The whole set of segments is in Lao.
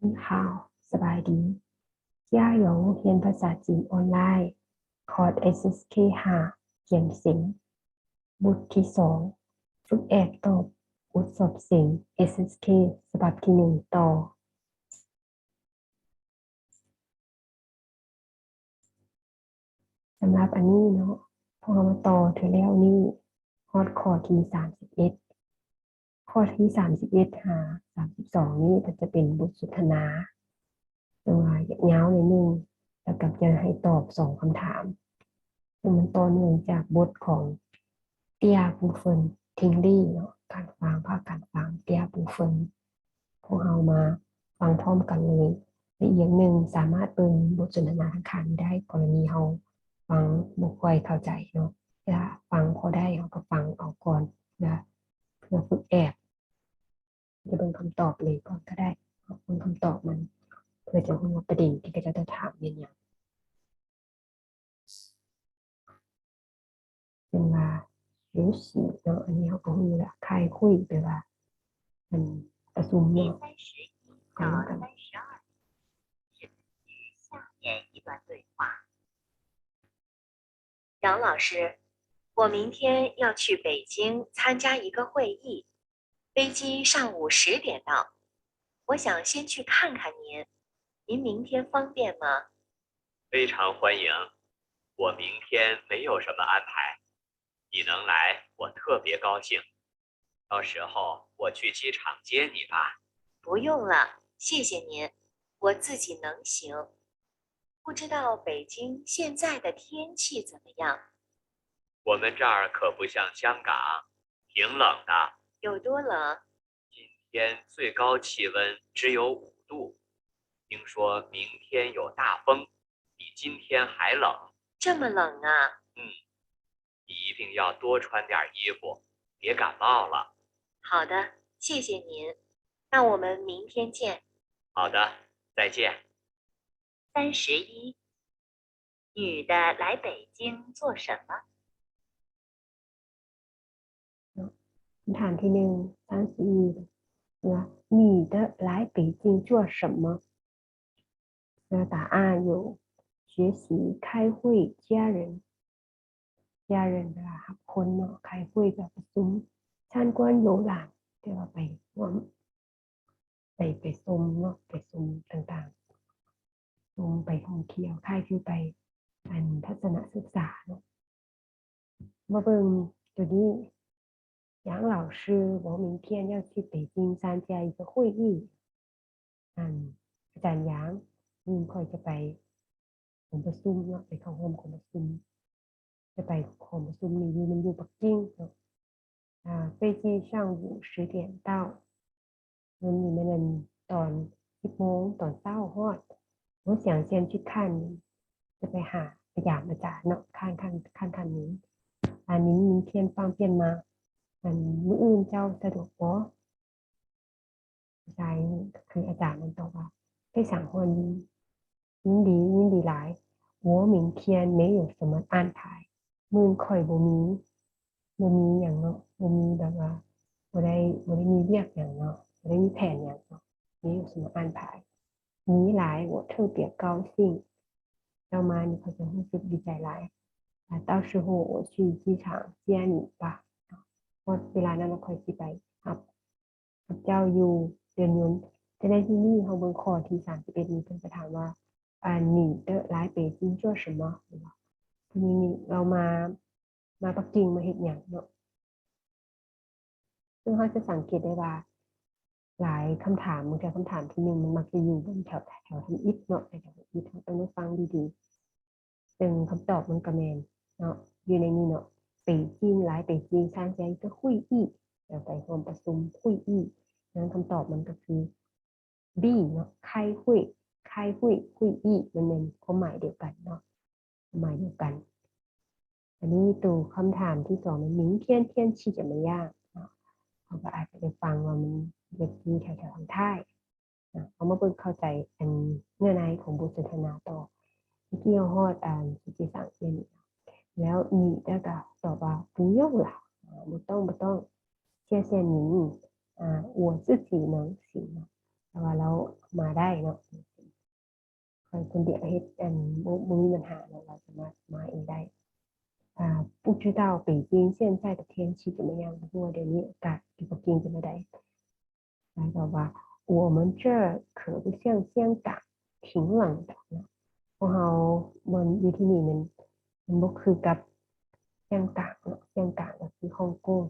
你好 ສະບາຍດີ ຈາຢອງຮຽນພາສາຈີນອອນລາຍ ຄອດ ເອສເອສເຄ ຫ້າ ກຽມເສັງ ບົດທີສອງ ຝຶກແອບຕອບບົດສອບເສັງ ເອສເອສເຄ ສະບັບທີໜຶ່ງ ຕໍ່. ສຳລັບອັນນີ້ເນາະ ພວກເຮົາມາຕໍ່ເທື່ອແລ້ວນີ້ ຮອດຂໍ້ທີສາມສິບເອັດ ຂໍ້ທີສາມສິບເອັດຫາສາມສິບສອງນີ້ ມັນຈະເປັນບົດສົນທະນາ ແຕ່ວ່າຍາວໜ້ອຍໜຶ່ງ ແລ້ວກໍຈະໃຫ້ຕອບສອງຄຳຖາມ ຊຶ່ງມັນຕໍ່ເນື່ອງຈາກບົດຂອງ ເຕຍ ປູເຟິນ ທິງລີ ເນາະ ການຟັງ ພາກການຟັງ ເຕຍ ປູເຟິນ. ພວກເຮົາມາຟັງພ້ອມກັນເລີຍ ແລະ ອີກຢ່າງໜຶ່ງ ສາມາດເບິ່ງບົດສົນທະນາທາງຂ້າງນີ້ໄດ້ ກໍລະນີເຮົາຟັງບໍ່ຄ່ອຍເຂົ້າໃຈເນາະ ຖ້າຟັງພໍໄດ້ ເຮົາກໍຟັງເອົາກ່ອນ ເພື່ອ ເພື່ອຝຶກແອບ ຈະເບິ່ງຄຳຕອບເລີຍກ່ອນກໍໄດ້ ເບິ່ງຄຳຕອບມັນ ເພື່ອຈະຮູ້ວ່າປະເດັນທີ່ເຂົາເຈົ້າຈະຖາມແມ່ນຫຍັງ. ເປັນວ່າ 学习 ເນາະ ອັນນີ້ເຮົາກໍຮູ້ຢູ່ແລ້ວ 开会 ແປວ່າ ອັນ ປະຊຸມເນາະ ໄປນຳກັນ. 杨老师，我明天要去北京参加一个会议，飞机上午十点到，我想先去看看您，您明天方便吗？非常欢迎，我明天没有什么安排，你能来，我特别高兴。到时候我去机场接你吧。不用了，谢谢您，我自己能行。不知道北京现在的天气怎么样？我们这儿可不像香港，挺冷的。有多冷？今天最高气温只有五度，听说明天有大风，比今天还冷。这么冷啊？嗯，你一定要多穿点衣服，别感冒了。好的，谢谢您。那我们明天见。好的，再见。三十一，女的来北京做什么？ ເນາະ ຄຳຖາມທີໜຶ່ງ ສາມສິບສີ່ ວ່າ 你的来北京做什么？ ແລ້ວຕາອ່ານຢູ່ 学习、开会、接人 接人 ແປວ່າຮັບຄົນເນາະ 开会 ແປວ່າປະຊຸມ 参观游览 ແປວ່າໄປຮ່ວມ ໄປ ໄປຊົມເນາະ ໄປຊົມຕ່າງໆ ຊົມ ໄປທ່ອງທ່ຽວ ຄ້າຍຄືໄປ ອັນ ທັດສະນະສຶກສາເນາະ. ມາເບິ່ງໂຕນີ້ 杨老师，我明天要去北京参加一个会议。 ອັນ ອາຈານຢາງ ມື້ອື່ນຂ້ອຍຈະໄປກອງປະຊຸມເນາະ ໄປເຂົ້າຮ່ວມກອງປະຊຸມ ຈະໄປກອງປະຊຸມນີ້ຢູ່ ມັນຢູ່ປັກກິ່ງເນາະ. ອ່າ 飞机上午十点到 ມື້ນີ້ແມ່ນຕອນສິບໂມງຕອນເຊົ້າຮອດ. 我想先去看您 ຈະໄປຫາ ໄປຢາມອາຈານເນາະ 看看 看看您 啊，您明天方便吗？ ອັນ ມື້ອື່ນເຈົ້າສະດວກບໍ່? ໃຊ່ ຄືອາຈານນັ້ນຕອບວ່າ 非常欢迎 ຍິນດີ ຍິນດີຫຼາຍ 我明天没有什么安排 ມື້ອື່ນຂ້ອຍບໍ່ມີ ບໍ່ມີຫຍັງເນາະ ບໍ່ມີແບບວ່າ ບໍ່ໄດ້ ບໍ່ໄດ້ມີວຽກຫຍັງເນາະ ບໍ່ໄດ້ມີແຜນຫຍັງເນາະ 没有什么安排 你来我特别高兴 ເຈົ້າມານີ້ຂ້ອຍຈະຮູ້ສຶກດີໃຈຫຼາຍ 啊，到时候我去机场接你吧 ຮອດເວລານັ້ນຂ້ອຍຊິໄປຮັບ ກັບເຈົ້າຢູ່ເດີ່ນຍົນ. ແຕ່ໃນທີ່ນີ້ເຮົາເບິ່ງຂໍ້ທີສາມສິບເອັດນີ້ ເພິ່ນກໍຖາມວ່າ ອ່າ 你的来北京做什么 ເຫັນບໍ່? ທີນີ້ນີ້ເຮົາມາ ມາປັກກິ່ງມາເຮັດຫຍັງເນາະ? ເຊິ່ງເຮົາຈະສັງເກດໄດ້ວ່າ ຫຼາຍຄຳຖາມ ບາງເທື່ອຄຳຖາມທີໜຶ່ງມັນມັກຈະຢູ່ບົນແຖວ ແຖວທຳອິດເນາະ ແຖວທຳອິດ ເຮົາຕ້ອງໄດ້ຟັງດີໆ. ເຊິ່ງຄຳຕອບມັນກໍແມ່ນເນາະ ຢູ່ໃນນີ້ເນາະ 北京 来北京参加一个会议 ແປວ່າໄປຮ່ວມປະຊຸມ 会议 ນັ້ນຄຳຕອບມັນກໍຄື B ເນາະ 开会 开会 会议 ມັນແມ່ນຄວາມໝາຍດຽວກັນເນາະ ຄວາມໝາຍດຽວກັນ. ອັນນີ້ໂຕຄຳຖາມທີສອງ 明天天气怎么样 ເນາະ ເຮົາກໍອາດຈະໄດ້ຟັງວ່າມັນເປັນຢູ່ແຖວໆທາງທ້າຍ. ນະ ເຮົາມາເບິ່ງເຂົ້າໃຈອັນເນື້ອໃນຂອງບົດສົນທະນາຕໍ່. ເມື່ອກີ້ເຮົາຮອດອັນ ສຸຈິສັງ ເອີ ແລ້ວ 你 ແລ້ວກໍຕອບວ່າ 不用了 ອ່າ ບໍ່ຕ້ອງ ບໍ່ຕ້ອງ. 谢谢您 ອ່າ 我自己能行 ນະ ວ່າລາວມາໄດ້ເນາະ ຂ້ອຍຄົນດຽວເຮັດ ອັນ ບໍ່ ບໍ່ມີບັນຫາເນາະ ລາວສາມາດມາເອງໄດ້. ອ່າ 不知道北京现在的天气怎么样 ບໍ່ຮູ້ວ່າດຽວນີ້ອາກາດຢູ່ປັກກິ່ງເປັນແນວໃດ. ລາວຕອບວ່າ 我们这儿可不像香港，挺冷的 ເນາະ ພວກເຮົາບໍ່ ຢູ່ທີ່ນີ້ມັນ ມັນບໍ່ຄືກັບ香港ເນາະ 香港ກໍຄືຮົງກົງ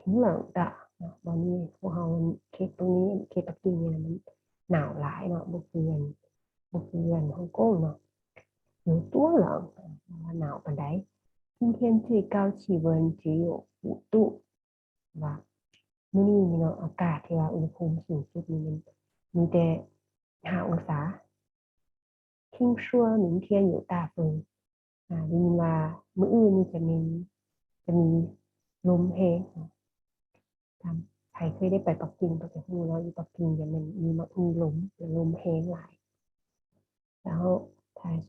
挺冷的 ເນາະ ບໍ່ນີ້ ພວກເຮົາ ເຂດຕົງນີ້ ເຂດປັກກິ່ງນີ້ນະ ມັນໜາວຫຼາຍເນາະ ບໍ່ຄືອັນ ບໍ່ຄືອັນຮົງກົງເນາະ. 有多冷 ວ່າໜາວປານໃດ. 今天最高气温只有五度 ວ່າມື້ນີ້ນີ້ເນາະ ອາກາດທີ່ວ່າອຸນຫະພູມສູງສຸດນີ້ມັນມີແຕ່ຫ້າອົງສາ. 听说明天有大风 ອ່າ ໄດ້ຍິນວ່າມື້ອື່ນນີ້ຈະມີ ຈະມີລົມແຮງເນາະ. ຖ້າໃຜເຄີຍໄດ້ໄປປັກກິ່ງກໍຈະຮູ້ເນາະ ຢູ່ປັກກິ່ງຈະແມ່ນມີ ມັກມີລົມ ແລະ ລົມແຮງຫຼາຍ. 然后他还说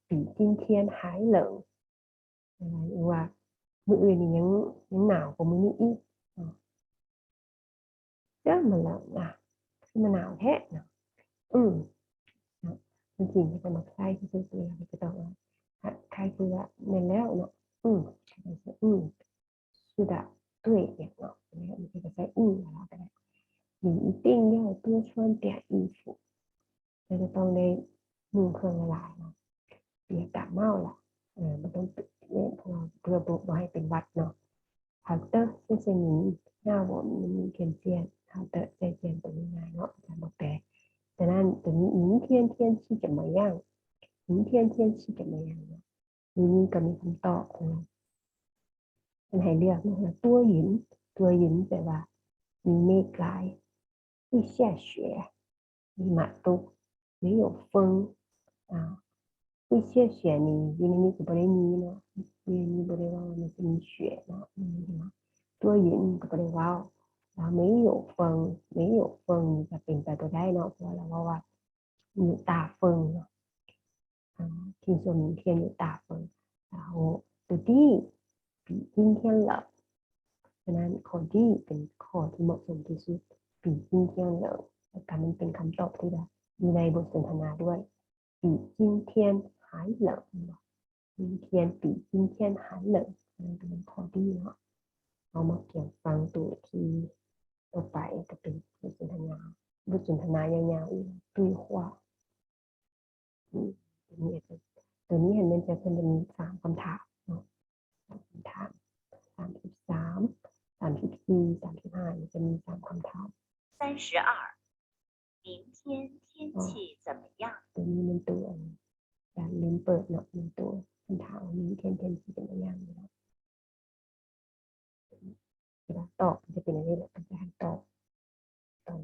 比今天还冷 ຫຼືວ່າມື້ອື່ນນີ້ຍັງ ຍັງໜາວກວ່າມື້ນີ້ອີກເນາະ. ເຈົ້າ ມັນລະນະ ຄືມາໜາວແທ້ເນາະ. ອືມ ເນາະ ຄົນຈີນເຂົາຈະມັກໃຊ້ທີ່ສຸດເວລາເຂົາຈະຕອບວ່າ ຄ້າຍຄືວ່າແມ່ນແລ້ວເນາະ. ອືມ ອືມ 是的 对 ຫຍັງເນາະ ແລ້ວມັນກໍໃຊ້ ອືມ ແລ້ວກໍໄດ້. 你一定要多穿点衣服 ເຈົ້າຈະຕ້ອງໄດ້ນຸ່ງເຄື່ອງຫຼາຍໆເນາະ. 别感冒了 ເອີ ບໍ່ຕ້ອງ ເພື່ອ ເພື່ອບໍ່ ບໍ່ໃຫ້ເປັນຫວັດເນາະ. 好的，谢谢您。那我们明天见。好的，再见 ຕົວນີ້ງ່າຍເນາະ ອາຈານບໍ່ແປ. ສະນັ້ນ ຕົວນີ້ 明天天气怎么样 明天天气怎么样 ເນາະ. ມື້ນີ້ກໍມີຄຳຕອບຂອງມັນໃຫ້ເລືອກເນາະ 多云 多云 ແປວ່າມີເມກຫຼາຍ. 会下雪 ຫິມະຕົກ. 没有风 ອ່າ 会下雪 ນີ້ຢູ່ໃນນີ້ກໍບໍ່ໄດ້ມີເນາະ ຢູ່ໃນນີ້ບໍ່ໄດ້ເວົ້າວ່າມັນຈະມີ雪ເນາະ 多云 ກໍບໍ່ໄດ້ເວົ້າ. 然后没有风 没有风 ນີ້ກໍເປັນໄປບໍ່ໄດ້ເນາະ ເພາະວ່າລາວເວົ້າວ່າ 有大风 ເນາະ. 啊，听说明天有大风 然后 ตัว D 比今天冷. ສະນັ້ນ ຂໍ້ D ເປັນຂໍ້ທີ່ເໝາະສົມທີ່ສຸດ 比今天冷 ແລ້ວກໍມັນເປັນຄຳຕອບທີ່ວ່າຢູ່ໃນບົດສົນທະນາດ້ວຍ 比今天还冷 ແມ່ນບໍ່? 明天比今天还冷 ສະນັ້ນກໍແມ່ນຂໍ້ D ເນາະ. ເຮົາມາກຽມຟັງໂຕທີ່ຕໍ່ໄປ ກໍເປັນບົດສົນທະນາ ບົດສົນທະນາຍາວໆອີກ 对话. ອືມ ຕົວນີ້ ຕົວນີ້ຫັ້ນແມ່ນຈະ ເພິ່ນຈະມີສາມຄຳຖາມເນາະ ສາມຄຳຖາມ ສາມສິບສາມ ສາມສິບສີ່ ສາມສິບຫ້າ ນີ້ຈະມີສາມຄຳຖາມ. 三十二，明天天气怎么样？ ຕົວນີ້ແມ່ນຕົວ ອັນ ການລືມເປີດເນາະ ແມ່ນຕົວ ຄຳຖາມ 明天天气怎么样 ນີ້ເນາະ. ເວລາຕອບມັນຈະເປັນອັນນີ້ແຫຼະ ມັນຈະໃຫ້ຕອບຕອນ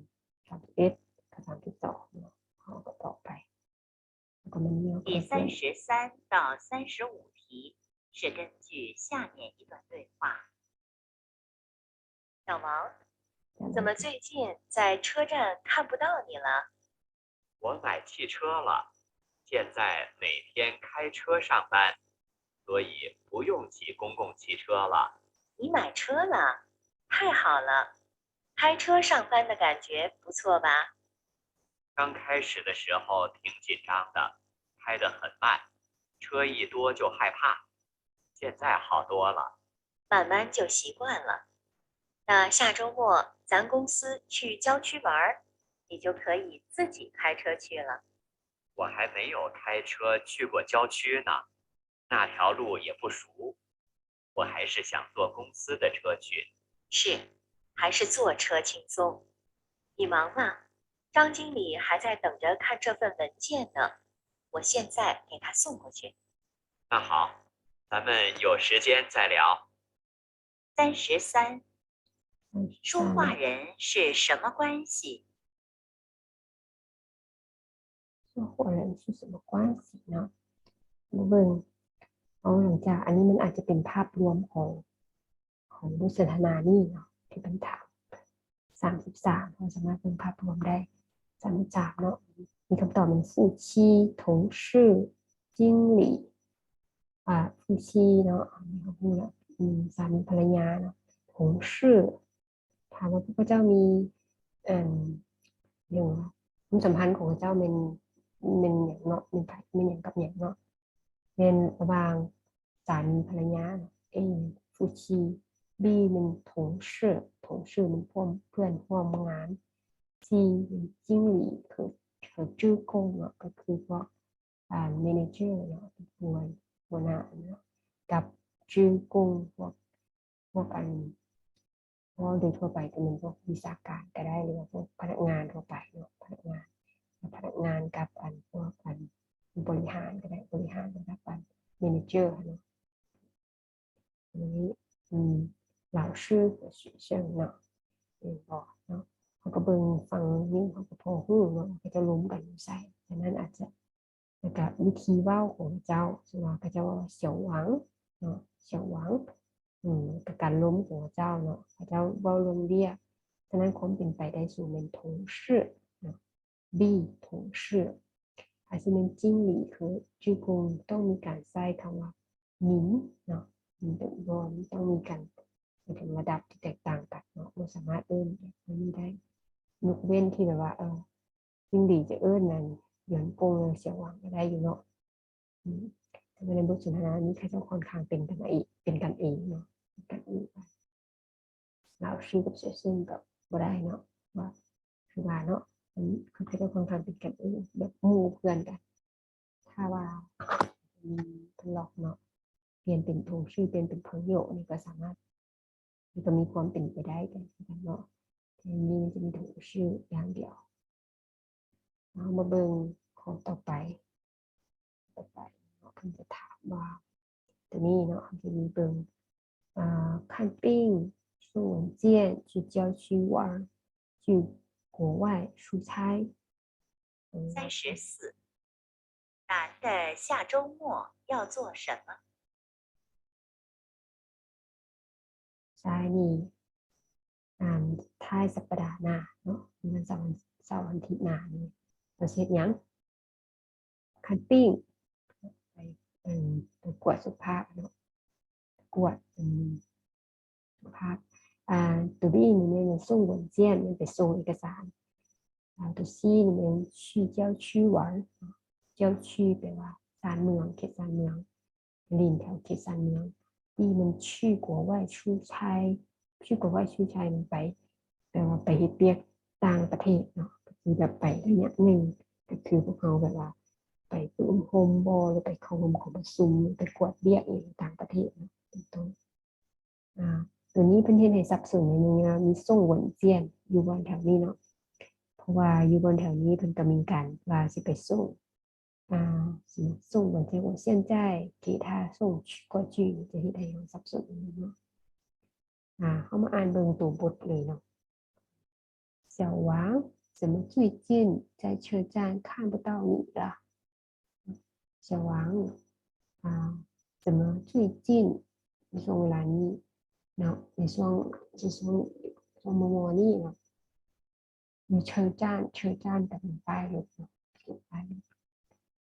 ສາມສິບເອັດກັບສາມສິບສອງເນາະ ເຮົາກໍຕອບໄປ ແລ້ວກໍມັນມີ 第三十三到三十五题是根据下面一段对话。小毛，怎么最近在车站看不到你了？ 我买汽车了，现在每天开车上班，所以不用挤公共汽车了。你买车了？太好了！开车上班的感觉不错吧？刚开始的时候挺紧张的，开得很慢，车一多就害怕。 现在好多了。慢慢就习惯了。那下周末咱公司去郊区玩儿，你就可以自己开车去了。我还没有开车去过郊区呢，那条路也不熟，我还是想坐公司的车去。是，还是坐车轻松。你忙吗？张经理还在等着看这份文件呢，我现在给他送过去。 那好，咱们有时间再聊。三十三，说话人是什么关系？说话人是什么关系 ເນາະ ມາເບິ່ງ ເອົາ ຫຼັງຈາກອັນນີ້ມັນອາດຈະເປັນພາບລວມຂອງ ຂອງບົດສົນທະນານີ້ເນາະ ທີ່ເພິ່ນຖາມ ສາມສິບສາມ ເຮົາສາມາດເບິ່ງພາບລວມໄດ້ ສາມສິບສາມ ເນາະ ມີຄຳຕອບແມ່ນ 夫妻 同事 经理 ອ່າ 夫妻 ເນາະ ອັນນີ້ເຮົາຮູ້ແລ້ວ ອືມ ສາມີພັນລະຍາເນາະ 同事 ຖາມວ່າພວກເຈົ້າມີ ອັນ ຫຍັງ ຄວາມສຳພັນຂອງເຂົາເຈົ້າແມ່ນ ແມ່ນຫຍັງເນາະ ແມ່ນໃຜ ແມ່ນຫຍັງກັບຫຍັງເນາະ ແມ່ນລະຫວ່າງສາມີພັນລະຍາເນາະ A 夫ຊີ B ແມ່ນ 同事 同事 ແມ່ນພວກເພື່ອນຮ່ວມງານ C ແມ່ນ 经理 ຄື ຄື 职工 ເນາະ ກໍຄືພວກ ອ່າ manager ເນາະ ເປັນຜູ້ ຫົວໜ້າເນາະ ກັບ 职工 ພວກ ພວກອັນ ເວົ້າໂດຍທົ່ວໄປກໍແມ່ນພວກວິຊາການກໍໄດ້ ຫຼືວ່າພວກພະນັກງານທົ່ວໄປເນາະ ພະນັກງານ ພະນັກງານກັບອັນພວກອັນບໍລິຫານກໍໄດ້ ບໍລິຫານລະດັບອັນ manager ຫັ້ນເນາະ ອັນນີ້ ອືມ 老师 ກັບ 学生 ເນາະ ແມ່ນບໍ່ເນາະ ເຮົາກໍເບິ່ງຟັງນີ້ ເຮົາກໍພໍຮູ້ເນາະ ເຂົາເຈົ້າລົມກັນຢູ່ໃສ ສະນັ້ນອາດຈະ ແລ້ວກະວິທີເວົ້າຂອງເຂົາເຈົ້າ ເຊັ່ນວ່າເຂົາເຈົ້າເວົ້າ 小王 ເນາະ 小王 ອືມ ກະການລົມຂອງເຂົາເຈົ້າເນາະ ເຂົາເຈົ້າເວົ້າເລື່ອງວຽກ ສະນັ້ນຄວາມເປັນໄປໄດ້ສູງແມ່ນ 同事 ເນາະ B 同事 ອາດຊິແມ່ນ 经理 ຄື 职工 ຕ້ອງມີການໃຊ້ຄຳວ່າ 您 ເນາະ 您 ເປັນ ບໍ່ ຕ້ອງມີການ ໝາຍເຖິງລະດັບທີ່ແຕກຕ່າງກັນເນາະ ບໍ່ສາມາດເອີ້ນແບບນີ້ໄດ້ ຍົກເວັ້ນທີ່ແບບວ່າ ເອີ 经理 ຈະເອີ້ນນັ້ນ 员工 ຫຼື 小王 ກໍໄດ້ຢູ່ເນາະ ອືມ ແຕ່ວ່າໃນບົດສົນທະນານີ້ ເຂົາເຈົ້າຂ້ອນຂ້າງເປັນກັນເອງ ເປັນກັນເອງເນາະ ເປັນກັນເອງ 老师 ກັບ 学生 ກໍບໍ່ໄດ້ເນາະ ວ່າ ຄືວ່າເນາະ ເຂົາເຈົ້າຂ້ອນຂ້າງເປັນກັນເອງ ແບບໝູ່ເພື່ອນກັນ ຖ້າວ່າ ອືມ ເພິ່ນລັອກເນາະ ປ່ຽນເປັນ 同事 ປ່ຽນເປັນ 朋友 ນີ້ກໍສາມາດ ມັນກໍມີຄວາມເປັນໄປໄດ້ກັນຄືກັນເນາະ ແຕ່ນີ້ມັນຈະມີ 同事 ຢ່າງດຽວ ເຮົາມາເບິ່ງຂໍ້ຕໍ່ໄປ ຕໍ່ໄປເນາະ ເພິ່ນຈະຖາມວ່າ ຕົວນີ້ເນາະ ເຮົາຈະມີເບິ່ງ ອ່າ 看病、送文件、去郊区玩、去国外出差 三十四，男的下周末要做什么？ ຊາຍນີ້ ອ່າ ທ້າຍສັບປະດາໜ້າເນາະ ວັນເສົາ ເສົາອາທິດໜ້ານີ້ ເຮົາຊິເຮັດຫຍັງ? ຄັນປີ້ງ ໄປ ໄປກວດສຸຂະພາບເນາະ ກວດ ອືມ ສຸຂະພາບ ອ່າ ໂຕ B ນີ້ແມ່ນສົ່ງ 文件 ແມ່ນໄປສົ່ງເອກະສານ ອ່າ ໂຕ C ນີ້ແມ່ນ 去郊区玩 郊区 ແປວ່າຊານເມືອງ ເຂດຊານເມືອງ ຫຼິ້ນແຖວເຂດຊານເມືອງ D ແມ່ນ 去国外出差 去国外出差 ແມ່ນໄປ ແປວ່າໄປເຮັດວຽກຕ່າງປະເທດເນາະ ກໍຄືແບບໄປໄລຍະໜຶ່ງ ກໍຄືພວກເຮົາແບບວ່າໄປຝຶກອົບຮົມບໍ ຫຼືໄປເຂົ້າຮ່ວມກອງປະຊຸມ ຫຼືໄປກວດວຽກອີ່ຫຍັງຕ່າງປະເທດເນາະ ເປັນຕົ້ນ. ອາ ໂຕນີ້ເພິ່ນເຮັດໃຫ້ສັບສົນໜ້ອຍໜຶ່ງ ມີ 送文件 ຢູ່ບ່ອນແຖວນີ້ເນາະ ເພາະວ່າຢູ່ບ່ອນແຖວນີ້ເພິ່ນກໍມີການວ່າຊິໄປສົ່ງ ອາ ສົ່ງ 文件 现在给他送过去 ຈະເຮັດໃຫ້ເຮົາສັບສົນເນາະ. ອາ ເຮົາມາອ່ານເບິ່ງໂຕບົດເລີຍເນາະ. 小王，怎么最近在车站看不到你了？小王，啊，怎么最近 ໃນຊ່ວງເວລານີ້ເນາະ ໃນຊ່ວງ ໃນຊ່ວງ ຊ່ວງມໍ່ໆນີ້ເນາະ ຢູ່ເຊີຈານ ເຊີຈານກໍເປັນປ້າຍລົດເນາະ ປ້າຍລົດ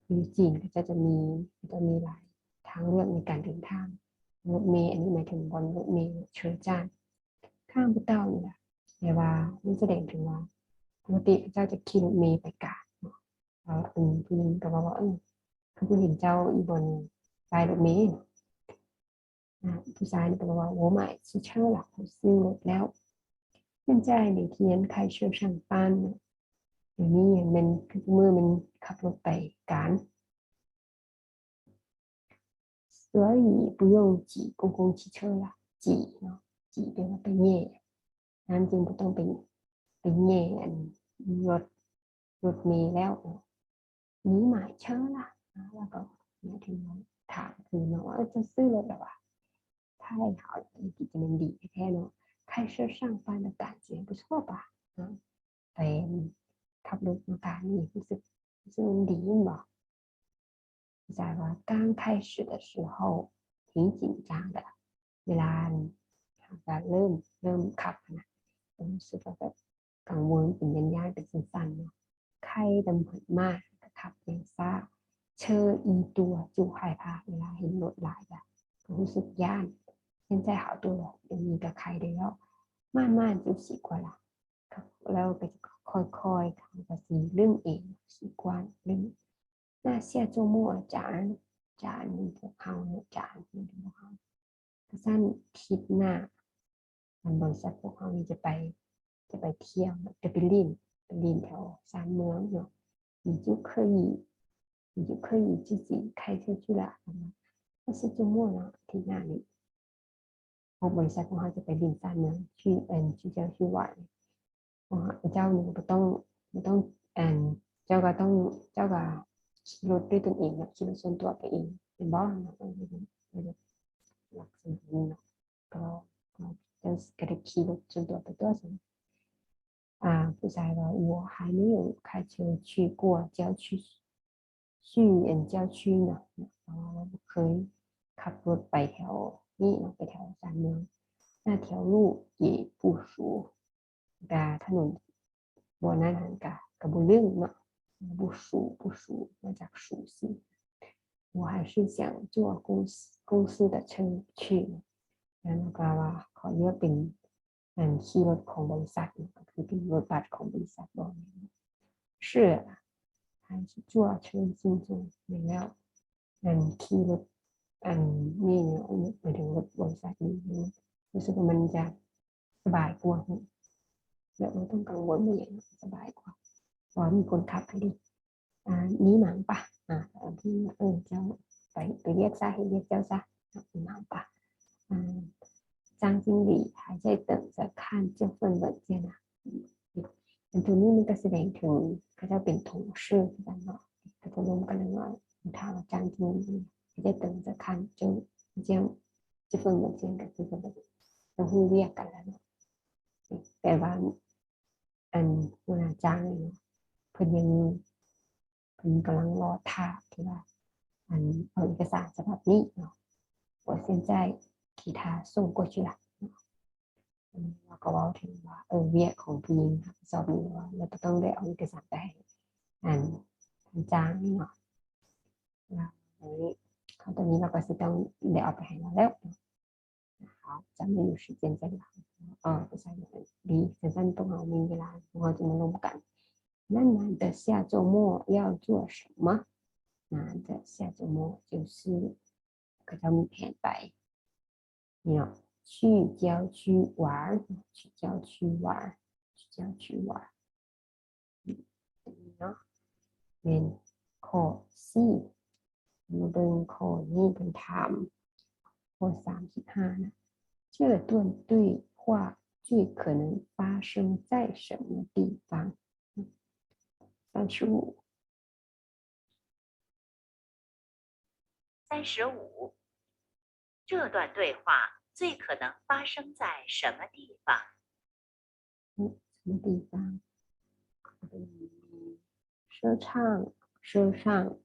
ຢູ່ຈີນເຂົາເຈົ້າຈະມີ ເຂົາເຈົ້າມີຫຼາຍທາງເລືອກໃນການເດີນທາງ ລົດເມ ອັນນີ້ໝາຍເຖິງບ່ອນລົດເມ ເຊີຈານ 看不到你了 ແປວ່າມັນສະແດງເຖິງວ່າ ປົກກະຕິເຂົາເຈົ້າຈະຂີ່ລົດເມໄປການເນາະ ແລ້ວເປັນຜູ້ຍິງກໍເວົ້າວ່າ ເອີ ຄືບໍ່ເຫັນເຈົ້າຢູ່ບ່ອນປ້າຍລົດເມ ອາ ຜູ້ຊາຍນີ້ກໍບອກວ່າ 我买汽车了 ຂ້ອຍຊື້ລົດແລ້ວ 现在每天开车上班 ດຽວນີ້ແມ່ນ ຄືມື້ແມ່ນຂັບລົດໄປການ 所以不用挤公共汽车了 挤 ເນາະ 挤 ແປວ່າໄປແຍ່ ນັ້ນຈຶ່ງບໍ່ຕ້ອງໄປ ໄປແຍ່ອັນລົດ ລົດເມແລ້ວ 你买车了 ແລ້ວກໍໝາຍເຖິງວ່າຖາມຄືນເນາະວ່າ ເຈົ້າຊື້ລົດແລ້ວຫວາ? ຖ້າໄດ້ເຮົາ ກິດຈະແມ່ນດີແທ້ໆເນາະ 开车上班的感觉不错吧 ເນາະ ໄປຂັບລົດມາການນີ້ ຮູ້ສຶກ ຮູ້ສຶກມັນດີແມ່ນບໍ່? ຈາກວ່າ 刚开始的时候挺紧张的 ເວລາ ເຮົາກໍເລີ່ມ ເລີ່ມຂັບຫັ້ນນະ ກໍຮູ້ສຶກວ່າແບບກັງວົນ ເປັນຢ້ານໆ ເປັນສັ່ນໆເນາະ 开得很慢 ກໍຂັບຢ່າງຊ້າ 车一多就害怕 ເວລາເຫັນລົດຫຼາຍກໍ ກໍຮູ້ສຶກຢ້ານ 现在好多了 ດຽວນີ້ກໍໄຄໄດ້ແລ້ວ 慢慢就习惯了ແລ້ວກໍຄ່ອຍໆ ເຂົາກໍຊິລຶ້ງເອງ ຊິກວາດລຶ້ງ. 那下周末 ອາຈານ ອາຈານພວກເຮົາເນາະ ອາຈານພວກເຮົາ ຊັ້ນທິດໜ້າ ທາງບໍລິສັດພວກເຮົານີ້ຈະໄປ ຈະໄປທ່ຽວ ຈະໄປຫຼິ້ນ ໄປຫຼິ້ນແຖວຊານເມືອງເນາະ 你就可以 你就可以自己开车去了 那下周末 ເນາະ ອາທິດໜ້ານີ້ ພວກບໍລິສັດຂອງເຮົາຈະໄປຫຼິ້ນຊານເມືອງ 去 ອັນ 去 去玩 ເຈົ້ານີ້ບໍ່ຕ້ອງ ບໍ່ຕ້ອງ ອັນ ເຈົ້າກໍຕ້ອງ ເຈົ້າກໍຂີ່ລົດດ້ວຍຕົນເອງເນາະ ຂີ່ລົດສ່ວນຕົວໄປເອງ ແມ່ນບໍ່? ລັກສະນະນີ້ເນາະ ກໍ ກໍ ເຈົ້າກໍໄດ້ຂີ່ລົດສ່ວນຕົວໄປຕົວະຊັ້ນ. ອາ ຜູ້ຊາຍວ່າ 我还没有开车去过郊区 去 ອັນ 郊区 ເນາະ ເພາະວ່າບໍ່ເຄີຍຂັບລົດໄປແຖວນີ້ເນາະ ໄປແຖວຊານເມືອງ 那条路也不熟 ກະຖະໜົນບ່ອນນັ້ນຫັ້ນກະ ກະບໍ່ລຶ້ງເນາະ 不熟 不熟 ມາຈາກ熟悉 我还是想坐公司 公司的车去 ແລ້ວກໍວ່າຂໍເລືອກເປັນ ອັນຂີ່ລົດຂອງບໍລິສັດ ກໍຄືເປັນລົດບັສຂອງບໍລິສັດບໍ່ 是 还是坐车进城 ແມ່ນແລ້ວ ອັນຂີ່ລົດ ອັນນີ້ ໝາຍເຖິງລົດບໍລິສັດນີ້ ຮູ້ສຶກວ່າມັນຈະສະບາຍກວ່າ ແບບບໍ່ຕ້ອງກັງວົນອີ່ຫຍັງ ສະບາຍກວ່າ ເພາະວ່າມີຄົນຂັບໃຫ້ເດ້. ອາ 你忙吧 ອາ ເຈົ້າໄປ ໄປວຽກຊະ ເຮັດວຽກເຈົ້າຊະ 你忙吧 ອາ 张经理还在等着看这份文件呢 ອັນໂຕນີ້ມັນກໍສະແດງເຖິງເຂົາເຈົ້າເປັນ同事ຄືກັນເນາະ ເຂົາເຈົ້າລົມກັນແລ້ວເນາະ ຖາມວ່າ 张经理还在等着看这 这 这份文件 ກໍຄືເພິ່ນກໍຮູ້ວຽກກັນແລ້ວເນາະ ແປວ່າ ອັນຫົວໜ້າຈ້າງນີ້ເນາະ ເພິ່ນຍັງ ເພິ່ນກຳລັງລໍຖ້າທີ່ວ່າ ອັນເອົາເອກະສານສະບັບນີ້ເນາະ 我现在给他送过去了 ເນາະ ເຮົາກໍເວົ້າເຖິງວ່າ ເອີ ວຽກຂອງຜູ້ຍິງຮັບຜິດຊອບນີ້ວ່າ ເຮົາຈະຕ້ອງໄດ້ເອົາເອກະສານໄປໃຫ້ ອັນ ທ່ານຈ້າງນີ້ເນາະ ວ່າ ເອີ ຂັ້ນຕອນນີ້ເຮົາກໍຊິຕ້ອງໄດ້ເອົາໄປໃຫ້ລາວແລ້ວເນາະ. 好，咱们有时间再聊。哦，不是，ดี ຊັ້ນໆ ພວກເຮົາມີເວລາ ພວກເຮົາຈະມາລົມກັນ 那难得下周末要做什么？难得下周末就是 ເຂົາເຈົ້າມີແຜນໄປ นี่เนาะ 去郊区玩 去郊区玩 去郊区玩 ເນາະ ແມ່ນຂໍ້ສີ່ ມາເບິ່ງຂໍ້ນີ້ເພິ່ນຖາມ ຂໍ້ສາມສິບຫ້ານະ 这段对话最可能发生在什么地方？三十五。 三十五，这段对话最可能发生在什么地方？嗯，什么地方？车上，车上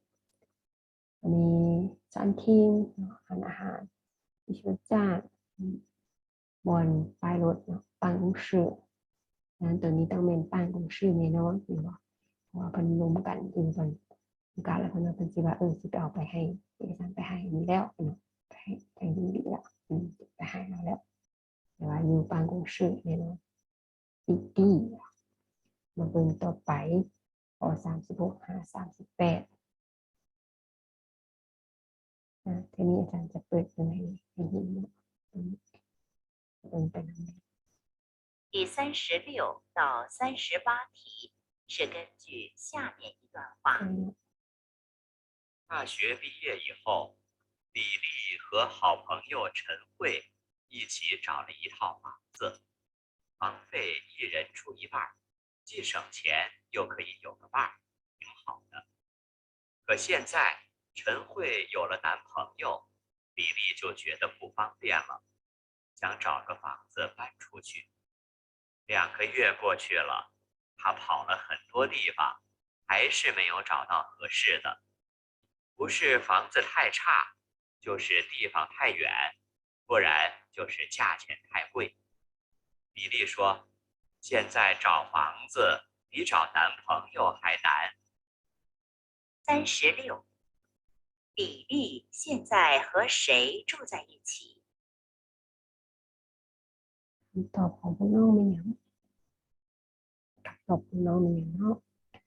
ອັນນີ້ 餐厅 ຮ້ານອາຫານ 汽车站 ບ່ອນປ້າຍລົດເນາະ 办公室 ນັ້ນ ໂຕນີ້ຕ້ອງແມ່ນ 办公室 ແນ່ນອນ ເຫັນບໍ່? ເພາະວ່າເພິ່ນລົມກັນຢູ່ ເພິ່ນ ໂອກາດແລ້ວເພິ່ນວ່າເພິ່ນຊິວ່າ ເອີ ຊິໄປເອົາໄປໃຫ້ ເອກະສານໄປໃຫ້ນີ້ແລ້ວເນາະ ໄປໃຫ້ ໄປຢູ່ນີ້ແລ້ວ ອືມ ໄປໃຫ້ລາວແລ້ວ ແຕ່ວ່າຢູ່ 办公室 ແນ່ນອນ ອີກດີ ມາເບິ່ງຕໍ່ໄປ ຂໍ້ສາມສິບຫົກຫາສາມສິບແປດ ອ່າ ທີນີ້ອາຈານຈະເປີດເບິ່ງໃຫ້ ໃຫ້ເຫັນເນາະ ເບິ່ງ ເບິ່ງໄປນຳ 第三十六到三十八题是根据下面一段话。 大学毕业以后，李丽和好朋友陈慧一起找了一套房子，房费一人出一半儿，既省钱又可以有个伴儿，挺好的。可现在陈慧有了男朋友，李丽就觉得不方便了，想找个房子搬出去。两个月过去了，她跑了很多地方，还是没有找到合适的。不是房子太差，就是地方太远，不然就是价钱太贵。李丽说，现在找房子比找男朋友还难。三十六，李丽现在和谁住在一起？ ຄຳຕອບຂອງພວກນ້ອງແມ່ນຫຍັງ? ຕອບນ້ອງແມ່ນຫຍັງເນາະ.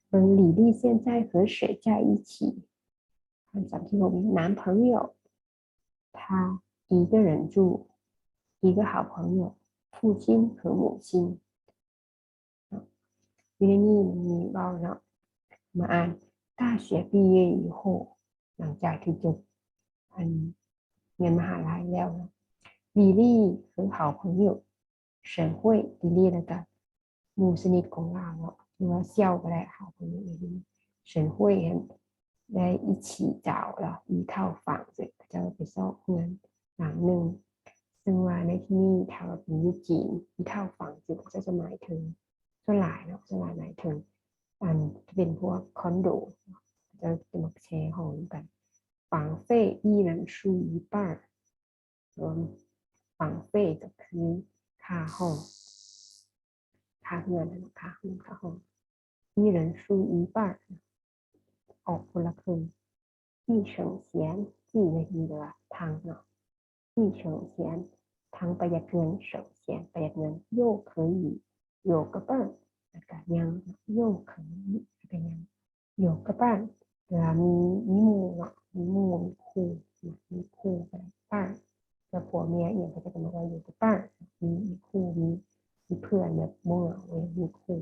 ເບິ່ງ 李丽现在和谁在一起 ຄຳສັບທີຫົກ 男朋友 他一个人住，一个好朋友，父亲和母亲 ຢູ່ໃນນີ້ມັນມີເວົ້າເນາະ ມາອ່ານ 大学毕业以后 ຫຼັງຈາກທີ່ຈົບອັນຮຽນມະຫາໄລແລ້ວເນາະ 李丽和好朋友沈慧 李丽 ແລ້ວກະໝູ່ສະໜິດຂອງລາວເນາະ ຫຼືວ່າສ່ຽວກໍໄດ້ 好朋友李丽 沈慧 ໄດ້一起找了一套房子 ເຂົາເຈົ້າໄປຊອກເຮືອນຫຼັງໜຶ່ງ ເຊິ່ງວ່າໃນທີ່ນີ້ຖ້າວ່າເປັນຢູ່ຈີນ 一套房子 ເຂົາເຈົ້າຈະໝາຍເຖິງ ສ່ວນຫຼາຍເນາະ ສ່ວນຫຼາຍໝາຍເຖິງອັນທີ່ເປັນພວກຄອນໂດ ເຂົາເຈົ້າຈະມັກແຊຫ້ອງນຳກັນ 房费一人出一半 ເອີ່ມ 房费 ກໍຄືຄ່າຫ້ອງ ຄ່າເຮືອນຫັ້ນນະ ຄ່າເຮືອນ ຄ່າຫ້ອງ 一人出一半 ອອກຄົນລະເຄິ່ງ 一省钱 一 ໃນທີ່ນີ້ແປວ່າທັງເນາະ 一省钱 ທັງປະຢັດເງິນ 省钱 ປະຢັດເງິນ 又可以有个伴 ແລ້ວກະຍັງ 又可以 ແລ້ວກະຍັງ 有个伴 ແປວ່າມີ ມີໝູ່ເນາະ ມີໝູ່ ມີຄູ່ ມີຄູ່ 伴 ແລ້ວຜົວເມຍອີ່ຫຍັງ ເຂົາເຈົ້າກໍບອກວ່າ 有个伴 ມີ ມີຄູ່ ມີ ມີເພື່ອນ ແບບບໍ່ເຫງົາ ມີຄູ່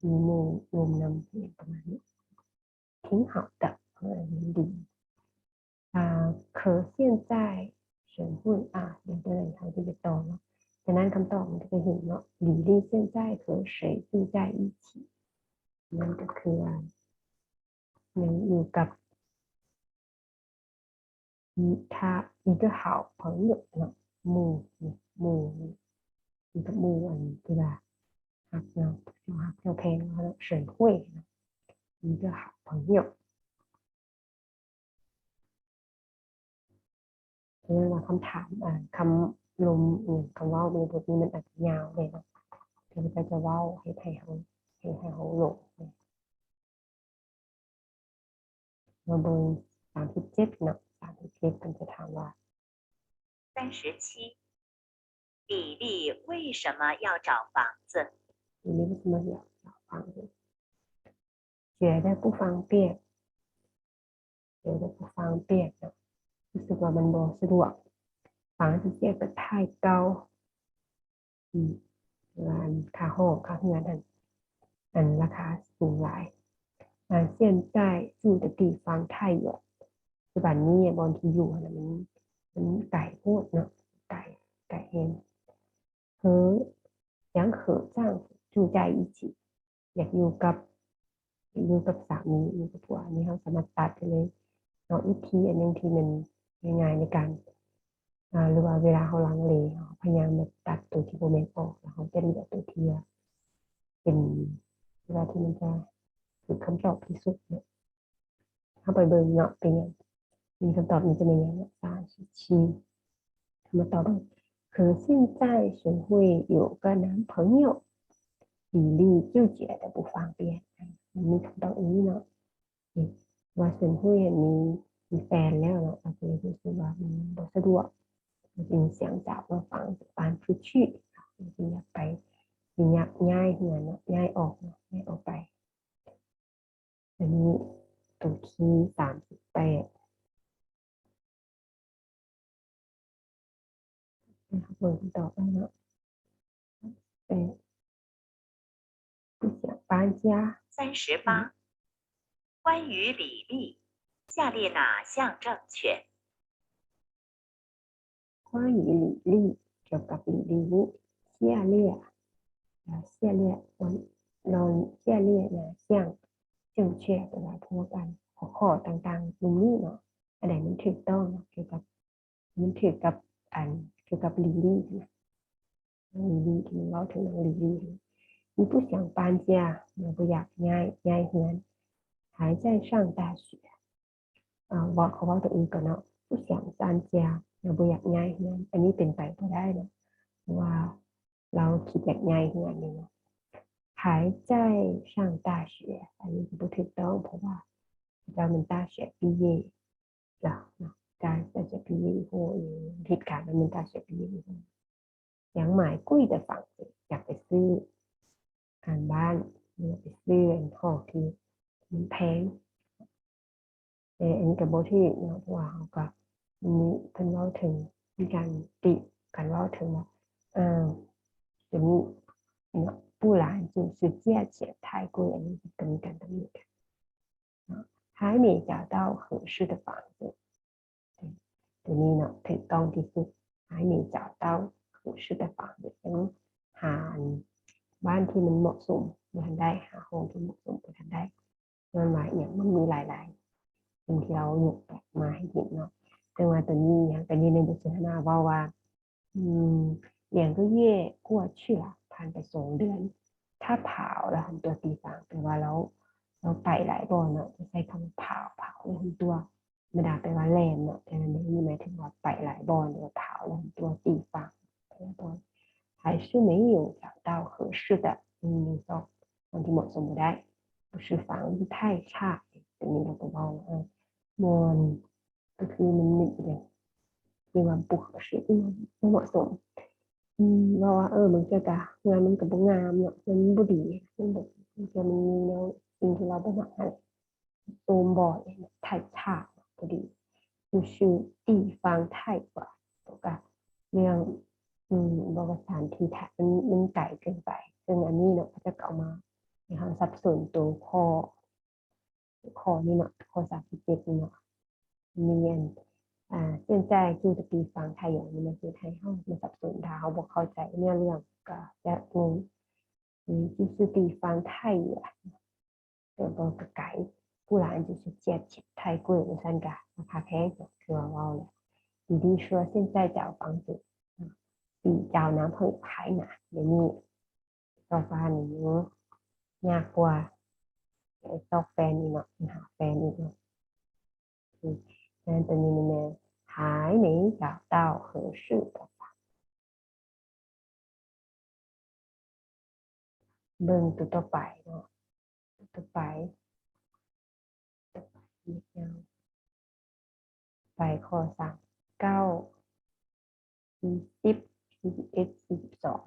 ມີໝູ່ລົມນຳ ອີ່ຫຍັງປະມານນີ້ 挺好的 ເອີ ດີ ອ່າ 可现在沈慧 ອ່າ ດຽວເດີນທາງທີ່ຈະຕໍ່ເນາະ ສະນັ້ນຄຳຕອບມັນກໍຈະເຫັນເນາະ 李丽现在和谁住在一起 ມັນກໍຄືວ່າຍັງຢູ່ກັບ 他一个好朋友 ເນາະ ໝູ່ ໝູ່ ຢູ່ກັບໝູ່ອັນທີ່ວ່າຮັກເນາະ ເຈົ້າຮັກເຈົ້າແພງເນາະ 沈慧 ເນາະ 一个好朋友 ເພາະວ່າຄຳຖາມ ອ່າ ຄຳລົມ ອີ່ຫຍັງ ຄຳເວົ້າໃນບົດນີ້ມັນອາດຈະຍາວແດ່ເນາະ ເພິ່ນກໍຈະເວົ້າເຮັດໃຫ້ເຮົາ ເຮັດໃຫ້ເຮົາຫຼົງ. ມາເບິ່ງສາມສິບເຈັດເນາະ ສາມສິບເຈັດເພິ່ນຈະຖາມວ່າ 三十七，李丽为什么要找房子？李丽为什么要找房子？觉得不方便，觉得不方便 ເນາະ ຮູ້ສຶກວ່າມັນບໍ່ສະດວກ 房子价格太高 ອືມ ວ່າອັນຄ່າຫ້ອງຄ່າເຮືອນຫັ້ນ ອັນລາຄາສູງຫຼາຍ ອ່າ 现在住的地方太远 ປັດຈຸບັນນີ້ບ່ອນທີ່ຢູ່ຫັ້ນນະ ມັນ ມັນໄກໂພດເນາະ ໄກ ໄກແຮງ 和想和丈夫住在一起 ຢາກຢູ່ກັບ ຢູ່ກັບສາມີ ຢູ່ກັບຜົວ ອັນນີ້ເຮົາສາມາດຕັດໄດ້ເລີຍເນາະ ວິທີອັນໜຶ່ງທີ່ມັນງ່າຍໆໃນການ ອ່າ ຫຼືວ່າເວລາເຮົາລັງເລ ເຮົາພະຍາຍາມແບບຕັດໂຕທີ່ບໍ່ແມ່ນອອກ ແລ້ວເຮົາຈະເຫຼືອໂຕທີ່ວ່າເປັນ ເວລາທີ່ມັນຈະຖືກຄຳຕອບທີ່ສຸດເນາະ. ເຮົາໄປເບິ່ງເນາະ ເປັນຫຍັງ ມີຄຳຕອບນີ້ຈະແມ່ນຫຍັງເນາະ ສາມສິບສີ່ ເຮົາມາຕໍ່ເບິ່ງ 可现在沈慧有个男朋友 李丽就觉得不方便 ມີຄຳຕອບອັນນີ້ເນາະ ວ່າ 沈慧 ມີ ມີແຟນແລ້ວເນາະ ກໍເລີຍຮູ້ສຶກວ່າມັນບໍ່ສະດວກ จึง想找个房子搬出去 ຈຶ່ງຢາກໄປ ຈຶ່ງຢາກຍ້າຍເຮືອນເນາະ ຍ້າຍອອກເນາະ ຍ້າຍອອກໄປ. ອັນນີ້ໂຕທີສາມສິບແປດ ເບິ່ງຕໍ່ໄປເນາະ ແປດ 不想搬家。三十八，关于李丽，下列哪项正确？ 关于李丽 ກ່ຽວກັບລີລີນີ້ 下列 下列 下列哪项正确 ແປວ່າພວກອັນ ຂໍ້ຕ່າງໆລຸ່ມນີ້ເນາະ ອັນໃດມັນຖືກຕ້ອງເນາະ ກ່ຽວກັບ ມັນຖືກກັບອັນ ກ່ຽວກັບລີລີຫັ້ນນະ ລີລີທີ່ມັນເວົ້າເຖິງນາງລີລີຫັ້ນນະ 你不想搬家 ບໍ່ຢາກຍ້າຍ ຍ້າຍເຮືອນ 还在上大学 ອ່າ ເວົ້າ ເຂົາເວົ້າໂຕເອງກ່ອນເນາະ 不想搬家 ລາວບໍ່ຢາກຍ້າຍເຮືອນ ອັນນີ້ເປັນໄປບໍ່ໄດ້ເນາະ ເພາະວ່າລາວຄິດຢາກຍ້າຍເຮືອນຢູ່ເນາະ 还在上大学 ອັນນີ້ກໍບໍ່ຖືກຕ້ອງ ເພາະວ່າເຂົາເຈົ້າແມ່ນ大学毕业ແລ້ວເນາະ 大学毕业以后 ເຫດການມັນແມ່ນ大学毕业以后 想买贵的房子 ຢາກໄປຊື້ ການບ້ານ ຫຼືວ່າໄປຊື້ອັນຂອງທີ່ມັນແພງ. ແຕ່ອັນນີ້ກໍບໍ່ຖືກເນາະ ເພາະວ່າເຮົາກໍ ມີເພິ່ນເວົ້າເຖິງ ມີການຕິ ການເວົ້າເຖິງວ່າ ເອີ ໂຕນີ້ເນາະ 不然就是价钱太贵 ອັນນີ້ກໍມີການຕຳໜິກັນເນາະ 还没找到合适的房子 ໂຕນີ້ເນາະ ຖືກຕ້ອງທີ່ສຸດ 还没找到合适的房子 ຍັງຫາອັນ ບ້ານທີ່ມັນເໝາະສົມບໍ່ທັນໄດ້ ຫາຫ້ອງທີ່ເໝາະສົມບໍ່ທັນໄດ້ ຍ້ອນວ່າອີ່ຫຍັງ ມັນມີຫຼາຍໆສິ່ງທີ່ເຮົາຍົກອອກມາໃຫ້ເຫັນເນາະ ເຊິ່ງວ່າໂຕນີ້ຫຍັງ ກໍຢູ່ໃນບົດສົນທະນາເວົ້າວ່າ ອືມ 两个月过去了 ຜ່ານໄປສອງເດືອນ 他跑了很多地方 ແປວ່າລາວ ລາວໄປຫຼາຍບ່ອນເນາະ ຈະໃຊ້ຄຳວ່າ 跑 跑了很多 ທຳມະດາແປວ່າແລ່ນເນາະ ແຕ່ວ່າໃນນີ້ໝາຍເຖິງວ່າໄປຫຼາຍບ່ອນ ຫຼືວ່າ 跑了很多地方 ຫຼາຍບ່ອນ 还是没有找到合适的 ອືມ ຍັງຊອກບ່ອນທີ່ເໝາະສົມບໍ່ໄດ້ 不是房子太差 ໂຕນີ້ເຮົາກໍເວົ້າວ່າ ເອີ ບ່ອນ ກໍຄືມັນມີອີ່ຫຍັງທີ່ວ່າບໍ່ເໝາະສົມ ບໍ່ເໝາະສົມ ອືມ ເວົ້າວ່າ ເອີ ບາງເທື່ອກະເຮືອນມັນກໍບໍ່ງາມເນາະ ເຮືອນມັນບໍ່ດີ ມັນແບບ ບາງເທື່ອມັນມີແນວສິ່ງທີ່ເຮົາບໍ່ມັກຫັ້ນແຫຼະ ໂຊມບໍ່ 太差 ບໍ່ດີ 就是地方太远 ແລ້ວກະເລື່ອງ ອືມ ແບບວ່າສະຖານທີ່ ມັນ ມັນໄກເກີນໄປ ເຊິ່ງອັນນີ້ເນາະ ເຂົາເຈົ້າກໍເອົາມາໃຫ້ເຮົາສັບສົນໂຕຂໍ້ ຂໍ້ນີ້ເນາະ ຂໍ້ສາມສິບເຈັດນີ້ເນາະ ມີອັນ ອ່າ 现在住的地方太远 ນີ້ມັນຊິເຮັດໃຫ້ເຮົາ ມັນສັບສົນ ຖ້າເຮົາບໍ່ເຂົ້າໃຈເນື້ອເລື່ອງກໍຈະງົງ 嗯，就是地方太远 ແປວ່າກໍໄກ 不然就是价钱太贵 ວ່າຊັ້ນ ກະລາຄາແພງ ຄືວ່າເວົ້າແຫຼະ 比如说现在找房子比交男朋友还难 ດຽວນີ້ ຊອກບ້ານນີ້ຍາກກວ່າໄປຊອກແຟນອີກເນາະ ໄປຫາແຟນອີກເນາະ ອືມ ສະນັ້ນໂຕນີ້ແມ່ນ 还没找到合适的房子 ເບິ່ງໂຕຕໍ່ໄປເນາະ ໂຕຕໍ່ໄປ ໄປຂໍ້ສາມສິບເກົ້າ ສີ່ສິບ ສີ່ສິບເອັດ ສີ່ສິບສອງ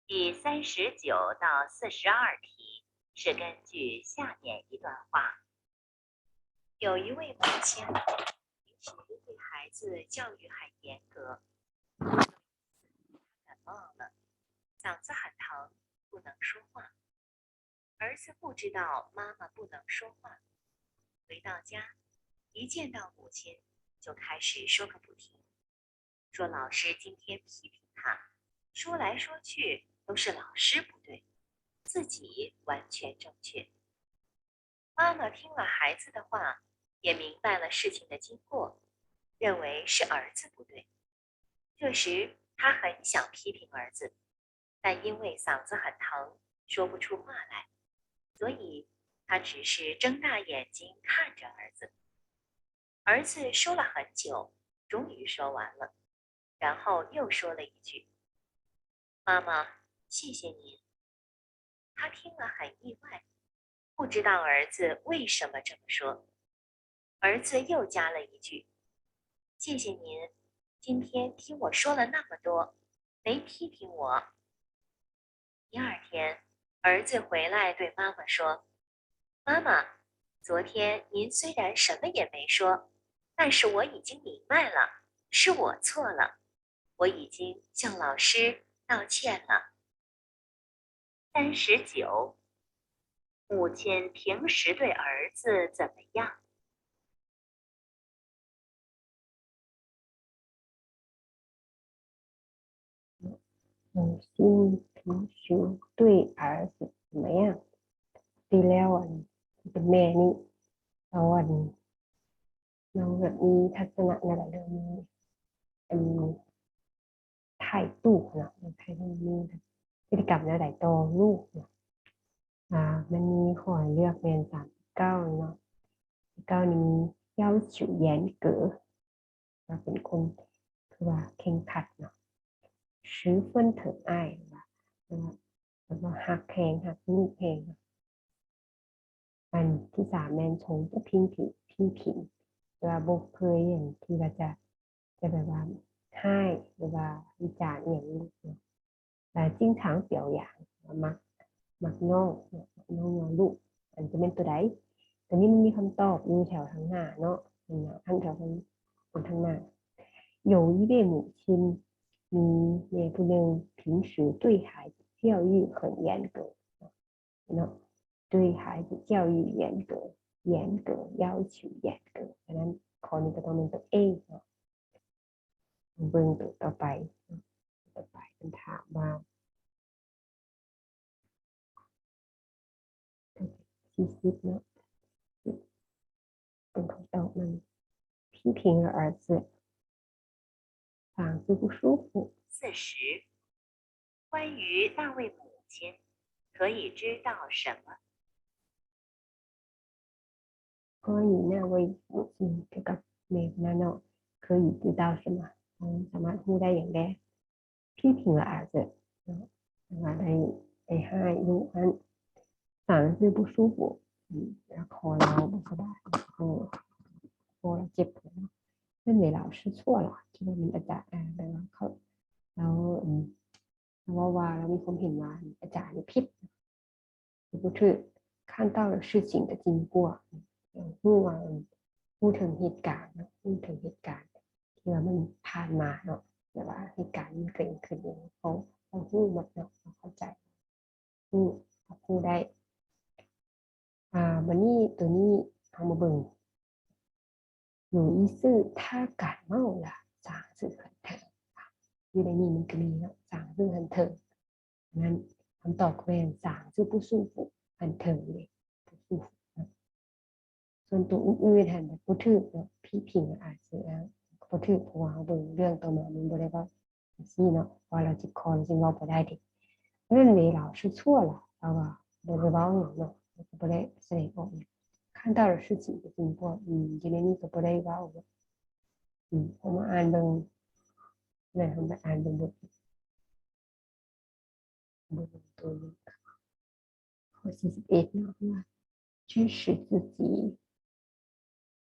第三十九到四十二题是根据下面一段话。有一位母亲平时对孩子教育很严格，感冒了，嗓子很疼，不能说话。儿子不知道妈妈不能说话，回到家，一见到母亲就开始说个不停，说老师今天批评他，说来说去都是老师不对，自己完全正确。妈妈听了孩子的话，也明白了事情的经过，认为是儿子不对。这时，她很想批评儿子，但因为嗓子很疼，说不出话来，所以她只是睁大眼睛看着儿子。儿子说了很久，终于说完了，然后又说了一句：“妈妈，谢谢您。”他听了很意外，不知道儿子为什么这么说。儿子又加了一句：“谢谢您，今天听我说了那么多，没批评我。”第二天，儿子回来对妈妈说：“妈妈，昨天您虽然什么也没说，但是我已经明白了，是我错了，我已经向老师道歉了。”三十九，母亲平时对儿子怎么样？ 母亲平时对儿子怎么样？ ທີ່ແລ້ວອັນ ເປັນແມ່ນີ້ ເຮົາອັນ ນ້ອງແບບມີທັດສະນະແນວໃດ ຫຼືມີອັນ 态度ເນາະ ໃຫ້ເຮົາມີແບບພຶດຕິກຳແນວໃດຕໍ່ລູກເນາະ ອ່າ ມັນມີຂໍ້ໃຫ້ເລືອກແມ່ນສາມສິບເກົ້າເນາະ ສາມສິບເກົ້ານີ້ມີ 要求严格 ວ່າເປັນຄົນ ຄືວ່າເຄັ່ງຄັດເນາະ 十分疼爱 ວ່າ ວ່າ ວ່າຮັກແພງ ຮັກລູກແພງເນາະ ອັນທີສາມແມ່ນ 从不批评 批评 ແປວ່າບໍ່ເຄີຍອັນທີ່ວ່າຈະ ຈະແບບວ່າຮ້າຍ ຫຼືວ່າວິຈານອີ່ຫຍັງເນາະ ແລະ 经常表扬 ວ່າມັກ ມັກຍ້ອງເນາະ ມັກຍ້ອງຍໍລູກ ອັນຈະແມ່ນຕົວໃດ? ຕົວນີ້ມັນມີຄຳຕອບຢູ່ແຖວທາງໜ້າເນາະ ທາງໜ້າ ທາງແຖວທາງ ທາງໜ້າ. 有一位母亲 ມີແມ່ຜູ້ໜຶ່ງ 平时对孩子教育很严格 ເນາະ 对孩子教育严格 严格 要求严格 ສະນັ້ນຂໍ້ນີ້ກໍຕ້ອງແມ່ນຕົວ A ເນາະ. ເບິ່ງຕົວຕໍ່ໄປ ຕົວຕໍ່ໄປເພິ່ນຖາມວ່າ ທີ່ສິບເນາະ ເບິ່ງຄຳຕອບມັນ 批评了儿子 房子不舒服. 四十，关于那位母亲，可以知道什么？关于那位母亲 ກ່ຽວກັບແມ່ຜູ້ນັ້ນເນາະ 可以知道什么 ເຮົາສາມາດຮູ້ໄດ້ຫຍັງແດ່? 批评了儿子 ເນາະ ວ່າໄດ້ ໄດ້ຮ້າຍລູກຫັ້ນ 房子不舒服 ອືມ ແລ້ວຄໍລາວບໍ່ສະບາຍ ເອີ ຄໍລາວເຈັບເນາະ 认为老师错了 ຄິດວ່າມັນອາຈານ ແບບວ່າເຂົາ ລາວ ອືມ ລາວເວົ້າວ່າ ລາວມີຄວາມເຫັນວ່າອາຈານນີ້ຜິດ ບໍ່ຖືກ 看到了事情的经过 ຮູ້ວ່າ ຮູ້ເຖິງເຫດການເນາະ ຮູ້ເຖິງເຫດການທີ່ວ່າມັນຜ່ານມາເນາະ ແບບວ່າເຫດການມັນເກີດຂຶ້ນ ເຮົາ ເຮົາຮູ້ໝົດເນາະ ເຮົາເຂົ້າໃຈ ຮູ້ ຮັບຮູ້ໄດ້. ອ່າ ບັດນີ້ໂຕນີ້ເຮົາມາເບິ່ງ 有一次他感冒了 房子很疼 ຢູ່ໃນນີ້ມັນກໍມີເນາະ 房子很疼 ນັ້ນຄຳຕອບກໍແມ່ນ 房子不舒服 很疼 ເດ້ 不舒服 ເນາະ. ສ່ວນຕົວອື່ນໆຫັ້ນບໍ່ຖືກເນາະ 批ພິງອາດຊິ ອ່າ ບໍ່ຖືກ ເພາະວ່າເຮົາເບິ່ງເລື່ອງຕໍ່ມາມັນບໍ່ໄດ້ເວົ້າ ຈັ່ງຊີ້ເນາະ ເພາະວ່າລາວເຈັບຄໍລາວຈຶ່ງເວົ້າບໍ່ໄດ້ເດ້ 认为老师错了 ລາວວ່າບໍ່ໄດ້ເວົ້າຫຍັງເນາະ ລາວກໍບໍ່ໄດ້ສະແດງອອກຫຍັງ 看到了事情的经过 ອືມ ຢູ່ໃນນີ້ກໍບໍ່ໄດ້ເວົ້າ ອືມ ເຮົາມາອ່ານເບິ່ງ ແລ້ວເຮົາມາອ່ານເບິ່ງບົດ ເບິ່ງຕົວຢ່າງ ຂໍ້ສີ່ສິບເອັດເນາະ ວ່າ 支持自己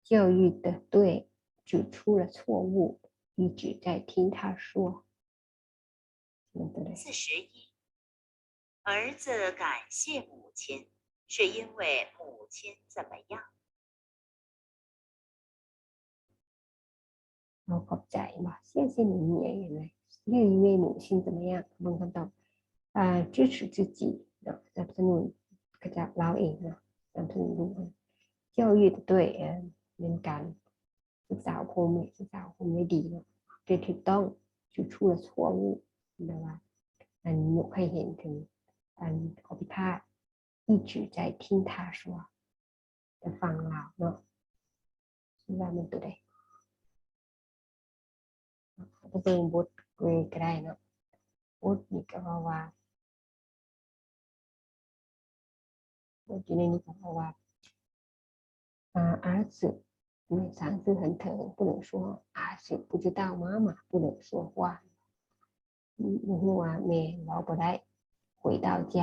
教育得对，指出了错误，一直在听他说。四十一，儿子感谢母亲，是因为母亲怎么样？ ເຮົາຂອບໃຈບໍ່ 谢谢你 ເປັນຫຍັງ 因为母亲怎么样 ເບິ່ງຄຳຕອບ ອ່າ 支持自己 ເນາະ ສະໜັບສະໜູນ ຂະເຈົ້າ ລາວເອງເນາະ ສະໜັບສະໜູນລູກ 教育得对 ເອີ ແມ່ນການສຶກສາອົບຮົມ ສຶກສາອົບຮົມໄດ້ດີເນາະ ໄດ້ຖືກຕ້ອງ 指出了错误 ແປວ່າ ອັນ ຍົກໃຫ້ເຫັນເຖິງ ອັນ ຂໍ້ຜິດພາດ 一直在听他说 ຈະຟັງລາວເນາະ ຄິດວ່າແມ່ນຕົວໃດ? ເຮົາໄປເບິ່ງບົດເລີຍກໍໄດ້ເນາະ ບົດນີ້ກໍເວົ້າວ່າ ບົດຢູ່ໃນນີ້ກໍເວົ້າວ່າ ອ່າ 儿子 你房子很疼，不能说，儿子不知道妈妈不能说话。 ອືມ ຮູ້ວ່າແມ່ເວົ້າບໍ່ໄດ້ 回到家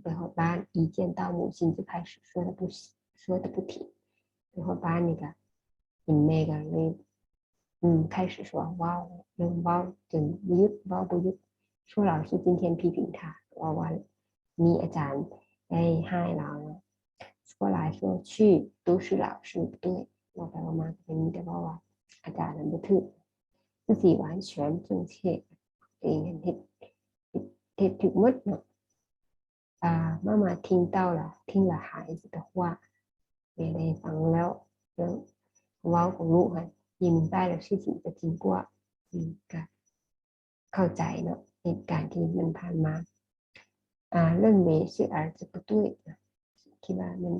ໄປຮອດບ້ານ 一见到母亲就开始说个不 说个不停 ໄປຮອດບ້ານນີ້ກະເຫັນແມ່ກະເລີຍ ອືມ 开始说 ເວົ້າ ເລີ່ມເວົ້າ ຈົນບໍ່ຢຸດ ເວົ້າບໍ່ຢຸດ 说老师今天批评他 ເວົ້າວ່າມີອາຈານໄດ້ຮ້າຍລາວ 说来说去都是老师不对 ເວົ້າໄປເວົ້າມາກໍມີແຕ່ເວົ້າວ່າອາຈານນັ້ນບໍ່ຖືກ 自己完全正确 ຕົວເອງເຮັດ ເຮັດ ເຮັດຖືກໝົດເນາະ ອ່າ 妈妈听到了 听了孩子的话 ແມ່ໄດ້ຟັງແລ້ວ ເລື່ອງເວົ້າຂອງລູກຫັ້ນ 也明白了事情的经过 ອືມ ກະເຂົ້າໃຈເນາະ ເຫດການທີ່ມັນຜ່ານມາ ອ່າ 认为是儿子不对 ຄິດວ່າມັນ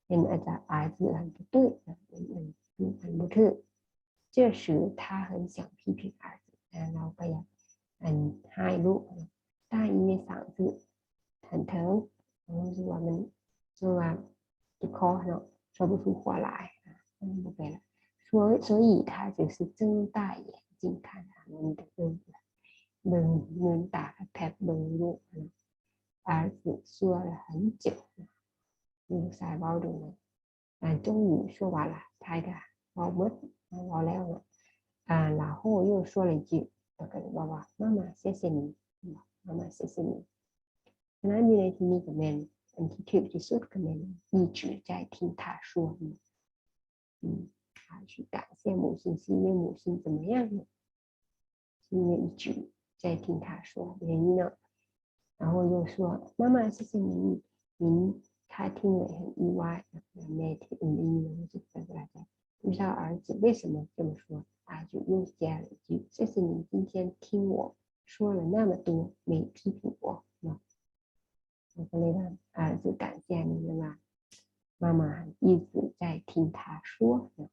ເປັນອາຈານ 儿子 不对 ເປັນ ເປັນ ເປັນບໍ່ຖືກ 这时他很想批评儿子 ແລ້ວລາວກໍຢາກ ອັນ ຮ້າຍລູກ 但因为房子很疼 ຮູ້ສຶກວ່າມັນ ຮູ້ສຶກວ່າເຈັບຄໍເນາະ 说不出话来 ມັນບໍ່ໄປລະ 所以 所以他就是睁大眼睛看 ມັນກໍເບິ່ງ ເບິ່ງ ມືນຕາແຜບໆ ເບິ່ງລູກເນາະ 儿子说了很久 ລູກຊາຍເວົ້າດົນ 终于说完了 ທ້າຍກໍເວົ້າໝົດ ເວົ້າແລ້ວເນາະ 然后又说了一句 ແລ້ວກໍເວົ້າວ່າ 妈妈谢谢你 妈妈谢谢你ສະນັ້ນຢູ່ໃນທີ່ນີ້ກໍແມ່ນ ອັນທີ່ຖືກທີ່ສຸດກໍແມ່ນ 一直在听他说 ອືມ 他去感谢母亲，是因为母亲怎么样呢？是因为一直在听他说 อย่างนี้เนาะ 然后又说 妈妈谢谢您，您 他听了很意外 แມ່ທີ່ໄດ້ຍິນແລ້ວຮູ້ສຶກປະຫຼາດໃຈ 不知道儿子为什么这么说，他就又加了一句谢谢您今天听我说了那么多，没批评我 ເນາະ ເຮົາກໍເລີຍວ່າ ອາ ຈະການແຊນນີ້ວ່າ 妈妈一直在听他说 ເນາະ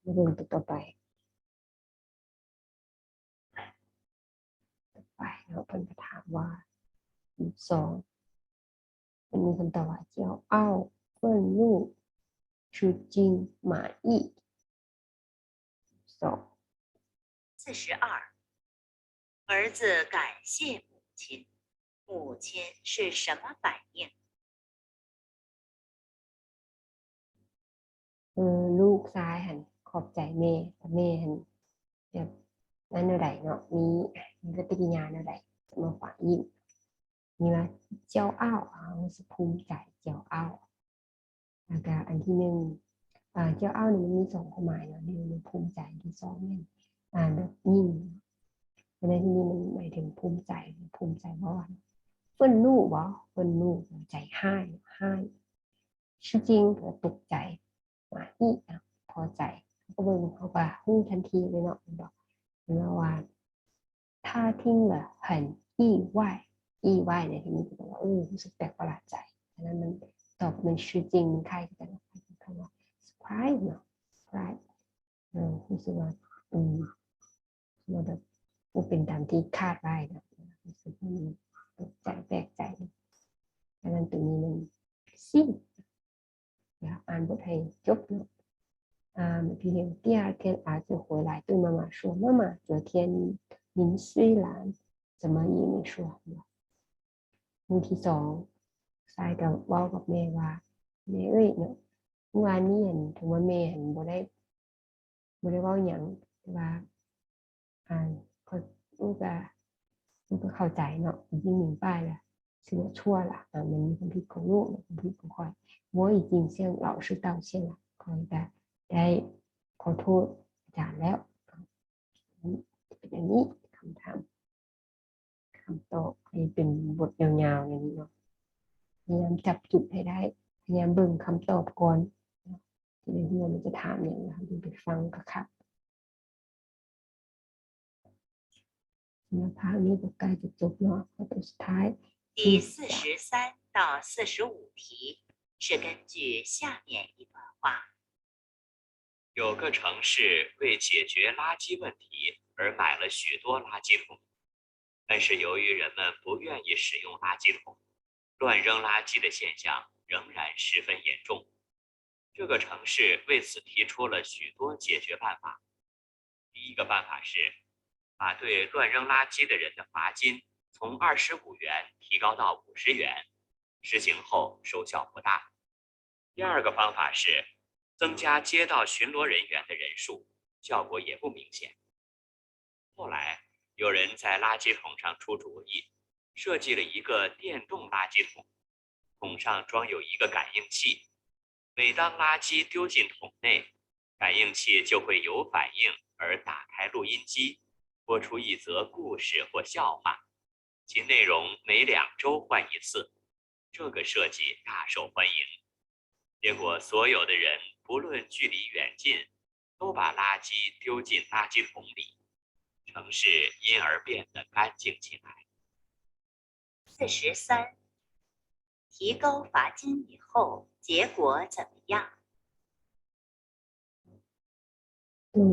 ມາເບິ່ງຕົວຕໍ່ໄປ ຕໍ່ໄປເນາະ ເພິ່ນກໍຖາມວ່າ ສອງ ມັນມີຄຳຕອບວ່າ 骄傲 愤怒 吃惊 满意 ສອງ 四十二，儿子感谢母亲，母亲是什么反应？ ເອີ ລູກຊາຍຫັ້ນຂອບໃຈແມ່ ແລ້ວແມ່ຫັ້ນແບບນັ້ນແນວໃດເນາະ ມີ ມີປະຕິກິລິຍາແນວໃດ ມາຝາກຍິ້ມ ມີວ່າ ເຈົ້າອ້າວ ຮູ້ສຶກພູມໃຈ ເຈົ້າອ້າວ ແລ້ວກະອັນທີໜຶ່ງ ອາ ເຈົ້າອ້າວນີ້ມັນມີສອງຄວາມໝາຍເນາະ ໜຶ່ງແມ່ນພູມໃຈ ອັນທີສອງແມ່ນ ອາ ແບບຍິ້ມ ໃນທີ່ນີ້ມັນໝາຍເຖິງພູມໃຈ ພູມໃຈບໍ່? 憤怒ບໍ່? 愤怒 ໃຈຮ້າຍ ຮ້າຍ 吃惊 ກໍຕົກໃຈ 满意 ພໍໃຈ ເຮົາກໍເບິ່ງ ເຮົາກໍຮູ້ທັນທີເລີຍເນາະ ແມ່ນບໍ່? ເຫັນບໍ່ວ່າ 他听了很意外 意外 ໃນທີ່ນີ້ກໍແປວ່າ ເອີ ຮູ້ສຶກແປກປະຫຼາດໃຈ ອັນນັ້ນມັນຕອບ ມັນ 吃惊 ມັນຄ້າຍຄືກັນກັບຄຳວ່າ surprise ເນາະ surprise ເອີ ຮູ້ສຶກວ່າ ອືມ ວ່າແບບ ບໍ່ເປັນຕາມທີ່ຄາດໄວ້ນະ ຮູ້ສຶກວ່າມັນຕົກໃຈ ແປກໃຈ ອັນນັ້ນ ໂຕນີ້ມັນ C ດຽວອ່ານບົດໃຫ້ຈົບເນາະ ອ່າ 第二天儿子回来对妈妈说，妈妈，昨天您虽然怎么也没说 ມື້ທີສອງ ຊາຍກໍເວົ້າກັບແມ່ວ່າ ແມ່ເອີຍເນາະ ມື້ວານນີ້ຫັ້ນ ເຖິງວ່າແມ່ຫັ້ນບໍ່ໄດ້ ບໍ່ໄດ້ເວົ້າຫຍັງ ແຕ່ວ່າ ອ່າ ຂ້ອຍ ລູກກໍ ລູກກໍເຂົ້າໃຈເນາະ 已经明白了 ຖືວ່າຊົ່ວລະ ອ່າ ມັນມີຄວາມຜິດຂອງລູກ ຄວາມຜິດຂອງຂ້ອຍ 我已经向老师道歉了 ຂ້ອຍກໍໄດ້ຂໍໂທດອາຈານແລ້ວ ເປັນຢ່າງນີ້ ຄຳຖາມ ຄຳຕອບ ໃຫ້ເປັນບົດຍາວໆ ຢ່າງນີ້ເນາະ ພະຍາຍາມຈັບຈຸດໃຫ້ໄດ້ ພະຍາຍາມເບິ່ງຄຳຕອບກ່ອນ ຈະໄດ້ຮູ້ວ່າມັນຈະຖາມຫຍັງ ແລ້ວເຮົາຈຶ່ງໄປຟັງຄັກໆ ສຳລັບພາກນີ້ກໍໃກ້ຈະຈົບເນາະ ຂໍ້ສຸດທ້າຍ 第四十三到四十五题是根据下面一段话。有个城市为解决垃圾问题而买了许多垃圾桶，但是由于人们不愿意使用垃圾桶，乱扔垃圾的现象仍然十分严重。这个城市为此提出了许多解决办法。第一个办法是把对乱扔垃圾的人的罚金从二十五元提高到五十元，实行后收效不大。第二个方法是增加街道巡逻人员的人数，效果也不明显。后来，有人在垃圾桶上出主意，设计了一个电动垃圾桶，桶上装有一个感应器，每当垃圾丢进桶内，感应器就会有反应而打开录音机，播出一则故事或笑话，其内容每两周换一次。这个设计大受欢迎，结果所有的人不论距离远近，都把垃圾丢进垃圾桶里，城市因而变得干净起来。四十三，提高罚金以后，结果怎么样？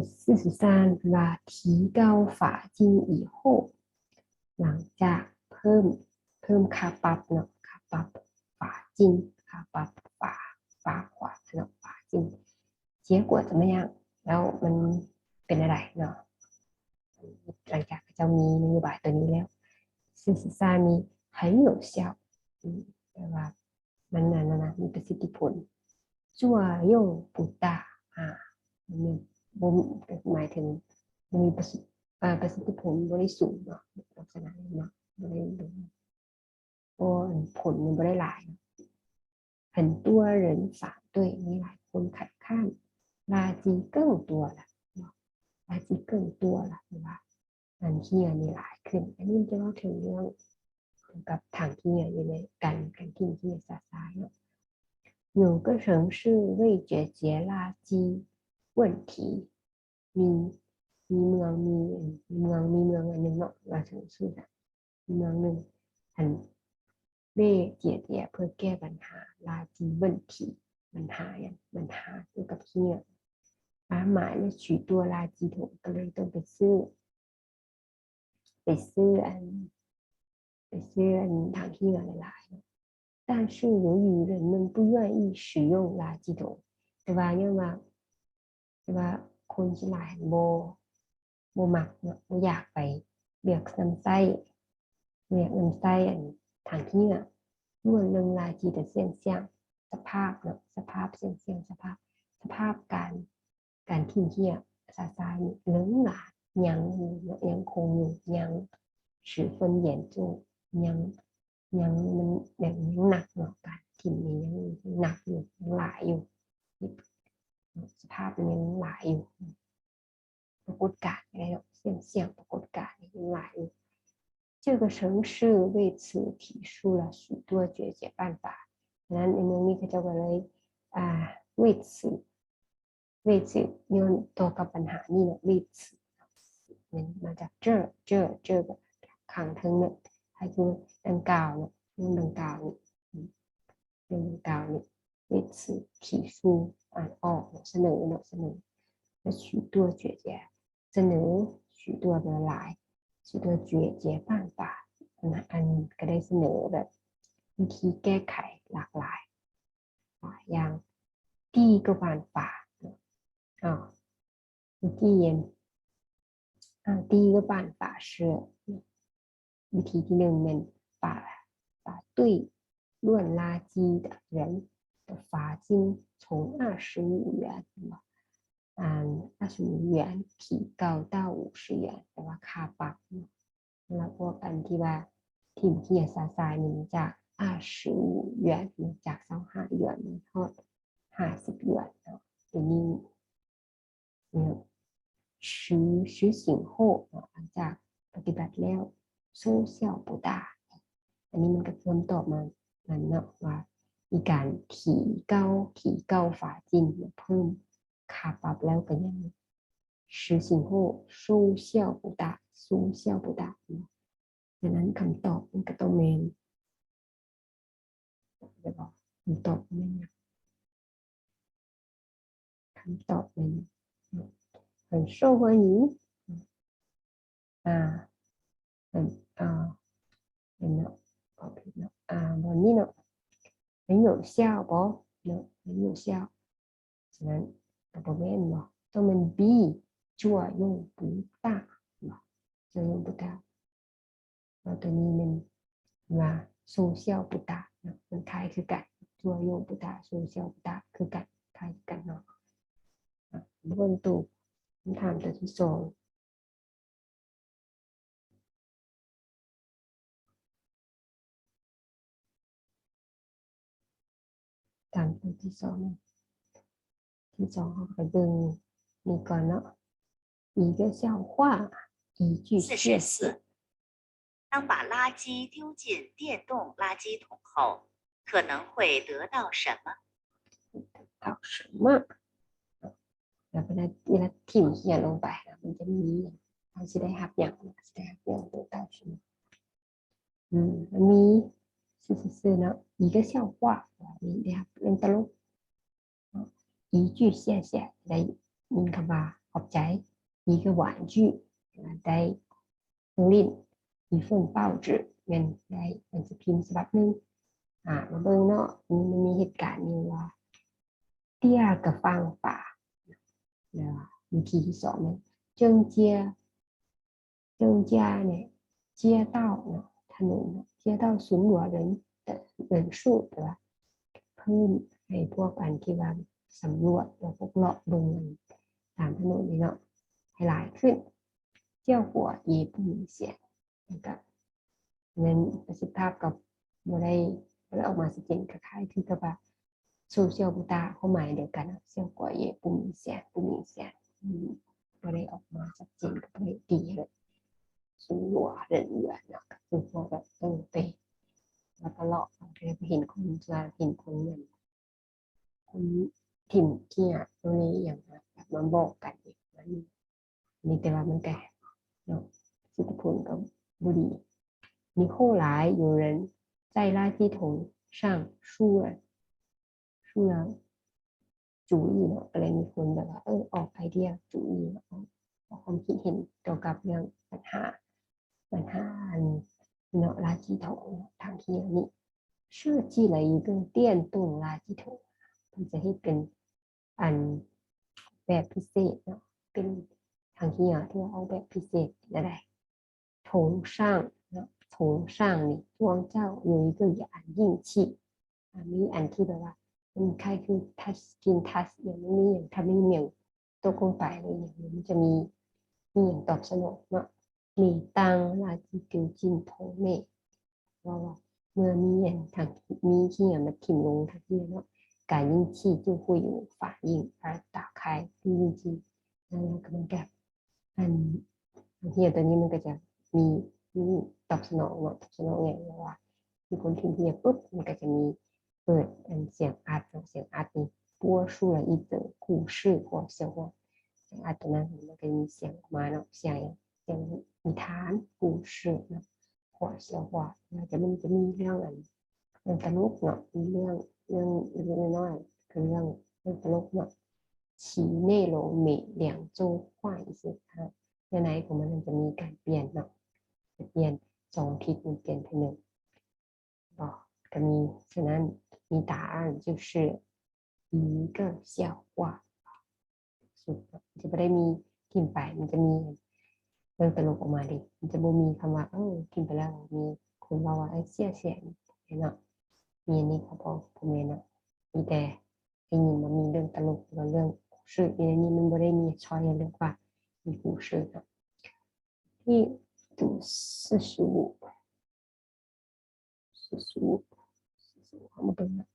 四十三 ວ່າ 提高罚金以后 ຫຼັງຈາກເພີ່ມ ເພີ່ມຄ່າປັບເນາະ ຄ່າປັບ 罚金 ຄ່າປັບ 罚 罚款ເນາະ 罚金 结果怎么样 ແລ້ວມັນເປັນແນວໃດເນາະ ຫຼັງຈາກເຂົາເຈົ້າມີນະໂຍບາຍໂຕນີ້ແລ້ວ 四十三 ນີ້ 很有效 ອືມ ແປວ່າ ມັນນັ້ນນະ ມີປະສິດທິຜົນ 作用不大 ອາ ມັນບໍ່ ໝາຍເຖິງບໍ່ມີປະສິດ ອ່າ ປະສິດທິຜົນບໍ່ໄດ້ສູງເນາະ ລັກສະນະນີ້ເນາະ ບໍ່ໄດ້ ບໍ່ ຜົນມັນບໍ່ໄດ້ຫຼາຍ. 很多人反对 ມີຫຼາຍຄົນຄັດຄ້ານ. 垃圾更多了 垃圾更多了 ຫຼືວ່າຖັງຂະຫຍະນີ້ຫຼາຍຂຶ້ນ. ອັນນີ້ຈະເວົ້າເຖິງເລື່ອງກ່ຽວກັບຖັງຂະຫຍະຢູ່ໃນການ ການຖິ້ມຂະຫຍະຊະຊາຍເນາະ. 有个城市为解决垃圾问题 ມີ ມີເມືອງ ມີ ມີເມືອງ ມີເມືອງອັນໜຶ່ງເນາະ ວ່າຊັ້ນ ຊື່ ເມືອງໜຶ່ງ ອັນ ເວ ເຈຍເຈຍ ເພື່ອແກ້ບັນຫາ 垃圾问题 ບັນຫາຫຍັງ ບັນຫາກ່ຽວກັບຂະຫຍະ ປາໝາຍ ແລະ 许多垃圾桶 ກໍເລີຍຕ້ອງໄປຊື້ ໄປຊື້ອັນ ໄປຊື້ອັນຖັງຂະຫຍະຫຼາຍໆ 但是由于人们不愿意使用垃圾桶 ແຕ່ວ່າຍ້ອນວ່າ ແຕ່ວ່າຄົນສ່ວນຫຼາຍຫັ້ນບໍ່ ບໍ່ມັກເນາະ ບໍ່ຢາກໄປເລືອກນຳໃຊ້ ເລືອກນຳໃຊ້ອັນຖັງຂະຫຍະ. 乱扔垃圾的现象 ສະພາບເນາະ ສະພາບ 现象 ສະພາບ ສະພາບການ ການຖິ້ມຂະຫຍະຊະຊາຍນີ້ 仍然 ຍັງຢູ່ເນາະ ຍັງຄົງຢູ່ ຍັງ 十分严重 ຍັງ ຍັງ ມັນແບບຍັງໜັກເນາະ ການຖິ້ມນີ້ຍັງ ຍັງໜັກຢູ່ ຍັງຫຼາຍຢູ່ ສະພາບມັນຍັງຫຼາຍຢູ່ ປາກົດການກໍໄດ້ເນາະ 现象 ປາກົດການນີ້ຍັງຫຼາຍຢູ່. 这个城市为此提出了许多解决办法 ສະນັ້ນໃນເມືອງນີ້ເຂົາເຈົ້າກໍເລີຍ ອ່າ 为此 为此 ຍ້ອນຕໍ່ກັບບັນຫານີ້ເນາະ 为此 ແມ່ນມາຈາກ 这 这 这 ຂ້າງເທິງເນາະ ໃຫ້ຄືດັ່ງກ່າວເນາະ ດັ່ງກ່າວນີ້ ດັ່ງກ່າວນີ້ 为此 提出 ອ່ານອອກເນາະ ສະເໜີເນາະ ສະເໜີ 许多解决 ສະເໜີ 许多 ແປວ່າຫຼາຍ 许多解决办法 ອັນ ອັນ ກໍໄດ້ສະເໜີແບບວິທີແກ້ໄຂຫຼາກຫຼາຍ ຫຼາຍຢ່າງ 第一个办法 ອາ ເມື່ອກີ້ ອ່າ 第一个办法是 ວິທີທີໜຶ່ງແມ່ນ 把 把对乱垃圾的人的罚金从二十五元 ອ່າ 二十五元提高到五十元 ແປວ່າຄ່າປັບເນາະ ສຳລັບພວກອັນທີ່ວ່າຖິ້ມຂະຫຍະຊະຊາຍນີ້ ຈາກ 二十五元 ຈາກ ซາວຫ້າ ຢວນ ຮອດ ຫ້າສິບ ຢວນເນາະ ດຽວນີ້ 实 实行后 ເນາະ ຫຼັງຈາກປະຕິບັດແລ້ວ 收效不大 ອັນນີ້ມັນກໍຄວນຕອບມານັ້ນເນາະ ວ່າມີການ 提高 提高罚金 ເພີ່ມຄ່າປັບແລ້ວກໍຍັງ 实行后 收效不大 收效不大 ເນາະ ສະນັ້ນຄຳຕອບມັນກໍຕ້ອງແມ່ນ ຄຳຕອບແມ່ນຫຍັງ? ຄຳຕອບແມ່ນຫຍັງ? 很受欢迎 ອ່າ ເປັນ ອ່າ ເປັນເນາະ ເວົ້າຜິດເນາະ ອ່າ ບ່ອນນີ້ເນາະ 很有效 ບໍ່ເນາະ 很有效 ສະນັ້ນກໍບໍ່ແມ່ນເນາະ ຕ້ອງແມ່ນ B 作用不大 ເນາະ 作用不大 ເນາະ ໂຕນີ້ແມ່ນວ່າ 收效不大 ເນາະ ມັນຄ້າຍຄືກັນ 作用不大 收效不大 ຄືກັນ ຄ້າຍຄືກັນເນາະ ເບິ່ງໂຕ ຄຳຖາມໂຕທີສອງ ຕາມໂຕທີສອງ ທີສອງ ເຮົາໄປເບິ່ງນີ້ກ່ອນເນາະ 一个笑话 一句谢谢 当把垃圾丢进电动垃圾桶后，可能会得到什么？得到什么？ ແລ້ວເວລາ ເວລາຖິ້ມຂະຫຍະລົງໄປ ມັນຈະມີ ເຮົາຊິໄດ້ຮັບຫຍັງ ຊິໄດ້ຮັບຫຍັງ 得到什么 ອືມ ມັນມີ ຊື່ໆ ເນາະ 一个笑话 ມີ ໄດ້ຮັບເລື່ອງຕະຫຼົກ 一句谢谢 ໄດ້ຍິນຄຳວ່າຂອບໃຈ 一个玩具 ໄດ້ເຄື່ອງຫຼິ້ນ 一份报纸 ແມ່ນໄດ້ໜັງສືພິມສະບັບໜຶ່ງ ອາ ມາເບິ່ງເນາະ ມັນມີເຫດການຢູ່ວ່າ 第二个方法 ແລ້ວວິທີທີສອງແມ່ນ 增加 增加 ເນຍ 街道 ເນາະ ຖະໜົນ 街道巡逻人的人数 ແປວ່າເພີ່ມໃຫ້ພວກອັນທີ່ວ່າສຳຫຼວດ ແລ້ວພວກເລາະເບິ່ງຕາມຖະໜົນນີ້ເນາະ ໃຫ້ຫຼາຍຂຶ້ນ效果也不明显 ແລ້ວກໍ ນັ້ນປະສິດທິພາບກໍບໍ່ໄດ້ ບໍ່ໄດ້ອອກມາຊັດເຈນ ຄ້າຍໆຄືກັບວ່າ ໂຊຊຽວບູຕາ ຄວາມໝາຍດຽວກັນເນາະ 效果也不明显 不明显 ອືມ ບໍ່ໄດ້ອອກມາຊັດເຈນ ກໍບໍ່ໄດ້ດີເລີຍ ສະຫຼວເຫຼືອເນາະ ກໍຄືວ່າແບບ ເອີ ໄປ ແລ້ວກໍເລາະ ແລ້ວກໍເຫັນຄົນ ເຫັນຄົນນັ້ນ ຄົນຖິ້ມຂະຫຍະໂຕນີ້ຫຍັງ ແບບມາບອກກັນອີກ ອັນນີ້ ອັນນີ້ແຕ່ວ່າມັນກໍເນາະ ປະສິດທິຜົນກໍບໍ່ດີ. 你后来有人在垃圾桶上竖了 竖了主意 ເນາະ ກໍເລີຍມີຄົນແບບວ່າ ເອີ ອອກໄອເດຍ 主意 ອອກ ອອກຄວາມຄິດເຫັນກ່ຽວກັບເລື່ອງບັນຫາ ບັນຫາອັນເນາະ 垃圾桶 ຖັງຂະຫຍະນີ້ 设计了一个电动垃圾桶 ເພິ່ນຈະເຮັດເປັນອັນແບບພິເສດເນາະ ເປັນຖັງຂະຫຍະທີ່ວ່າອອກແບບພິເສດ ແນວໃດ 桶上 ເນາະ 桶上 ນີ້ 装着有一个安静器 ອ່າ ມີອັນທີ່ແບບວ່າ ມັນຄ້າຍຄືທັດສະກຣີນ ທັດຫຍັງ ມັນມີຫຍັງ ຖ້າມີຫຍັງຕົກລົງໄປ ຫຼືຫຍັງ ມັນຈະມີ ມີຫຍັງຕອບສະໜອງເນາະ. 你当垃圾丢进桶内 ເວົ້າວ່າ ເມື່ອມີອັນຖັງ ມີຂະຫຍະມາຖິ້ມລົງຖັງຂະຫຍະເນາະ 感应器就会有反应而打开 感应器 ແລ້ວກໍມັນກໍ ອັນ ເຫດຕົວນີ້ມັນກໍຈະມີ ມີຕອບສະໜອງເນາະ ຕອບສະໜອງຫຍັງ ເວລາມີຄົນຖິ້ມຂະຫຍະປຶບ ມັນກໍຈະມີເປີດອັນສຽງອັດເນາະ ສຽງອັດນີ້ 播出了一则故事或笑话 ສຽງອັດຕົວນັ້ນ ມັນກໍມີສຽງອອກມາເນາະ ສຽງຫຍັງ ສຽງນິທານ 故事 ເນາະ 或笑话 ແລ້ວກໍມັນຈະມີເລື່ອງອັນ ເລື່ອງຕະຫຼົກເນາະ ມີເລື່ອງ ເລື່ອງເລັກໆນ້ອຍໆ ຄືເລື່ອງ ເລື່ອງຕະຫຼົກເນາະ 其内容每两周换一次 ອ່າ ເນື້ອໃນຂອງມັນຈະມີການປ່ຽນເນາະ ຈະປ່ຽນ ສອງອາທິດມັນປ່ຽນເທື່ອໜຶ່ງ ບໍ່ ກໍມີ ສະນັ້ນ 你答案就是一个笑话 ສຸດ ຈະບໍ່ໄດ້ມີຖິ້ມໄປ ມັນຈະມີເລື່ອງຕະຫຼົກອອກມາເດ້ ມັນຈະບໍ່ມີຄຳວ່າ ເອີ ຖິ້ມໄປແລ້ວ ມີຄົນເວົ້າວ່າ ເອີ ເສຍເສຍເນາະ ມີອັນນີ້ກໍບໍ່ ບໍ່ແມ່ນເນາະ ມີແຕ່ໄດ້ຍິນວ່າມີເລື່ອງຕະຫຼົກ ຫຼືວ່າເລື່ອງກຸສເລີ ໃນນີ້ມັນບໍ່ໄດ້ມີຊ້ອຍໃຫ້ເລືອກວ່າມີກຸສເລີເນາະ. 第四十五 四十五 ເຮົາມາເບິ່ງເນາະ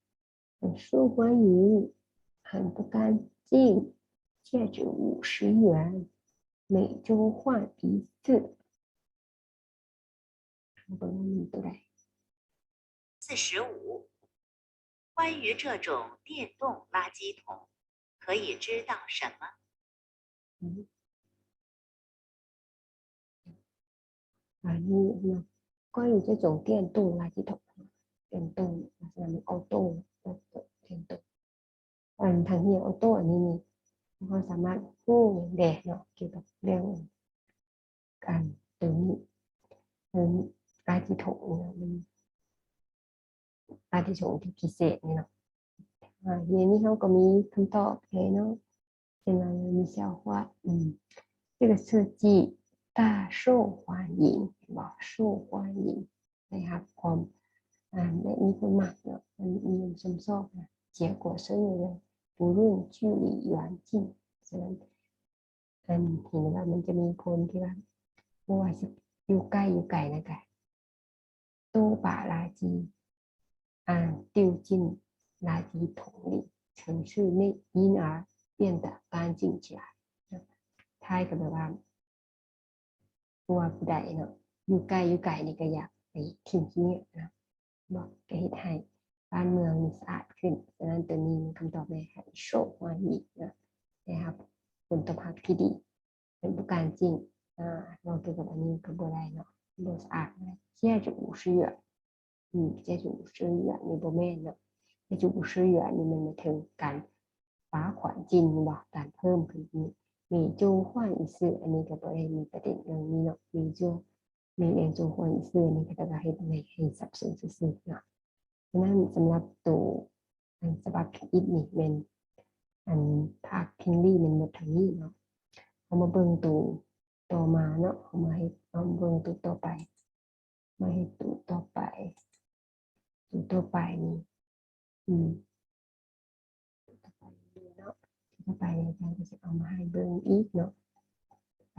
很受欢迎 很不干净 价值五十元 每周换一次 ເຮົາເບິ່ງວ່າມີຕົວໃດ 四十五 关于这种电动垃圾桶，可以知道什么？ ອັນນີ້ເນາະ 关于这种电动垃圾桶 ເປັນຕູ້ ລັກສະນະເປັນອໍໂຕ້ ເປັນຕູ້ ອັນຖັງຂະຫຍະອໍໂຕ້ອັນນີ້ນີ້ ເຮົາສາມາດຮູ້ຫຍັງແດ່ເນາະ ກ່ຽວກັບເລື່ອງ ອັນໂຕນີ້ ເອີ 垃圾桶ເນາະ ມັນ 垃圾桶ທີ່ພິເສດນີ້ເນາະ ອ່າ ດຽວນີ້ເຮົາກໍມີຄຳຕອບແລ້ວເນາະ ເປັນວ່າມີເຈົ້າວ່າ ອືມ 这个设计大受欢迎 ເຫັນບໍ່ 受欢迎 ໄດ້ຮັບຄວາມ ອ່າ ໄດ້ມີຄົນມັກເນາະ ມັນນິຍົມຊົມຊອບນະ 结果所有人不论距离远近 ສະນັ້ນ ອັນ ເຫັນວ່າມັນຈະມີຄົນທີ່ວ່າ ບໍ່ວ່າຊິຢູ່ໃກ້ຢູ່ໄກນະກະ 都把垃圾 啊，丢进垃圾桶里，城市内因而变得干净起来。 ທ້າຍກໍແບບວ່າ ບໍ່ວ່າຜູ້ໃດເນາະ ຢູ່ໃກ້ຢູ່ໄກນີ້ກໍຢາກໄປຖິ້ມຂີ້ເຫຍື້ອເນາະ ບໍ່ ກໍເຮັດໃຫ້ບ້ານເມືອງນີ້ສະອາດຂຶ້ນ. ສະນັ້ນ ໂຕນີ້ແມ່ນຄຳຕອບໃນ 很受欢迎 ເນາະ ໄດ້ຮັບຜົນຕອບຮັບທີ່ດີ. 很不干净 ອ່າ ເວົ້າກ່ຽວກັບອັນນີ້ກໍບໍ່ໄດ້ເນາະ ບໍ່ສະອາດນະ 价值五十元 ອືມ 价值五十元 ນີ້ບໍ່ແມ່ນເນາະ 价值五十元 ນີ້ມັນໝາຍເຖິງການ 罚款 ແມ່ນບໍ່ ການເພີ່ມຂຶ້ນນີ້ 每周换一次 ອັນນີ້ກໍບໍ່ໄດ້ມີປະເດັນເລື່ອງນີ້ເນາະ 每周 每两周换一次 ອັນນີ້ກໍຈະເຮັດໃຫ້ ໃຫ້ສັບສົນຊື່ໆເນາະ. ສະນັ້ນ ສຳລັບໂຕ ອັນສະບັບທຳອິດນີ້ແມ່ນ ອັນພາກທິງລີແມ່ນໝົດເທົ່ານີ້ເນາະ. ເຮົາມາເບິ່ງໂຕຕໍ່ມາເນາະ ເຮົາມາເຮັດ ເຮົາມາເບິ່ງໂຕຕໍ່ໄປ ມາເຮັດໂຕຕໍ່ໄປ ໂຕຕໍ່ໄປນີ້ ອືມ ໂຕຕໍ່ໄປນີ້ເນາະ ໂຕຕໍ່ໄປນີ້ອາຈານກໍຊິເອົາມາໃຫ້ເບິ່ງອີກເນາະ ໄປ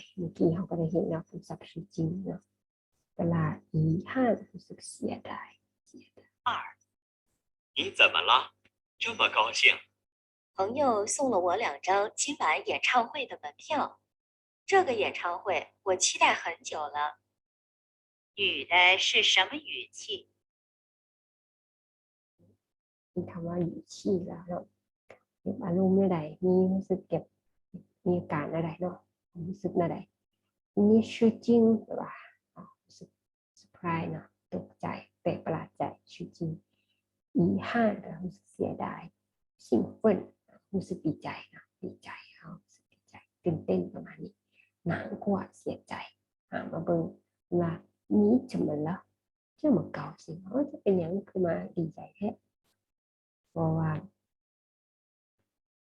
ດ້. ເມື່ອກີ້ເຮົາກໍໄດ້ເຫັນແລ້ວ ຄຳສັບ 虚惊 ເນາະ. ປະຫຼາດ 遗憾 ຮູ້ສຶກເສຍດາຍ ເສຍດາຍ. 你怎么了？这么高兴？朋友送了我两张今晚演唱会的门票，这个演唱会我期待很久了。语的是什么语气？ ມີຄຳວ່າ 语气 ລະເນາະ ເກັບອາລົມແນວໃດ ມີຮູ້ສຶກເກັບ ມີອາການແນວໃດເນາະ ຮູ້ສຶກແນວໃດ. ມີ 吃惊 ແປວ່າ ອ່າ ຮູ້ສຶກ surprise ເນາະ ຕົກໃຈ ແປກປະຫຼາດໃຈ 吃惊. 遗憾 ກໍຮູ້ສຶກເສຍດາຍ 兴奋 ຮູ້ສຶກດີໃຈເນາະ ດີໃຈ ເຮົາຮູ້ສຶກດີໃຈ ຕື່ນເຕັ້ນ ປະມານນີ້. 难过 ເສຍໃຈ. ອ່າ ມາເບິ່ງວ່າ 你怎么了？这么高兴 ໂອ້ ເຈົ້າເປັນຫຍັງຄືມາດີໃຈແທ້? ເພາະວ່າ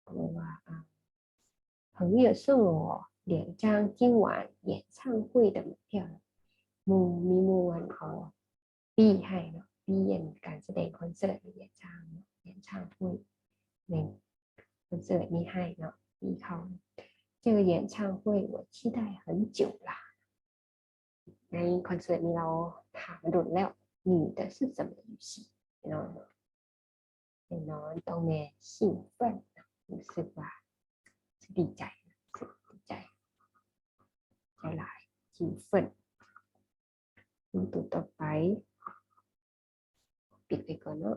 ເພາະວ່າ ອ່າ 朋友送我连张今晚演唱会的门票 ໝູ່ ມີໝູ່ອັນເອົາປີ້ໃຫ້ເນາະ ປີ້ອັນການສະແດງຄອນເສີດ 连张 演唱会 ແມ່ນຄອນເສີດນີ້ໃຫ້ເນາະ ປີ້ເຂົ້າ 这个演唱会我期待很久啦 ໃນຄອນເສີດນີ້ລາວຖ້າມາດົນແລ້ວ 你的是什么游戏 ແນ່ນອນ ແນ່ນອນຕ້ອງແມ່ນ 兴奋 ຮູ້ສຶກວ່າ ຮູ້ສຶກດີໃຈ ຮູ້ສຶກດີໃຈ ໃຈຫຼາຍ 兴奋 ເບິ່ງໂຕຕໍ່ໄປ ປິດໄວ້ກ່ອນເນາະ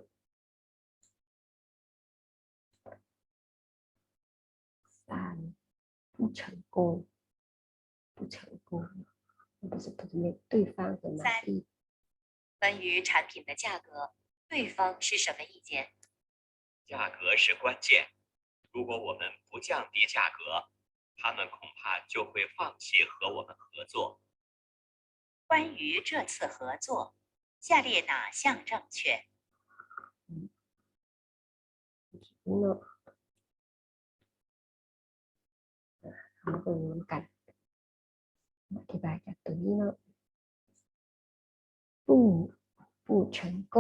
ສາມ 不成功 不成功 ບໍ່ປະສົບຜົນສຳເລັດ 对方很满意 关于产品的价格，对方是什么意见？价格是关键，如果我们不降低价格，他们恐怕就会放弃和我们合作。关于这次合作，下列哪项正确？ ເນາະ ເຮົາມາເບິ່ງນຳກັນ ອະທິບາຍຈາກໂຕນີ້ເນາະ 不 不成功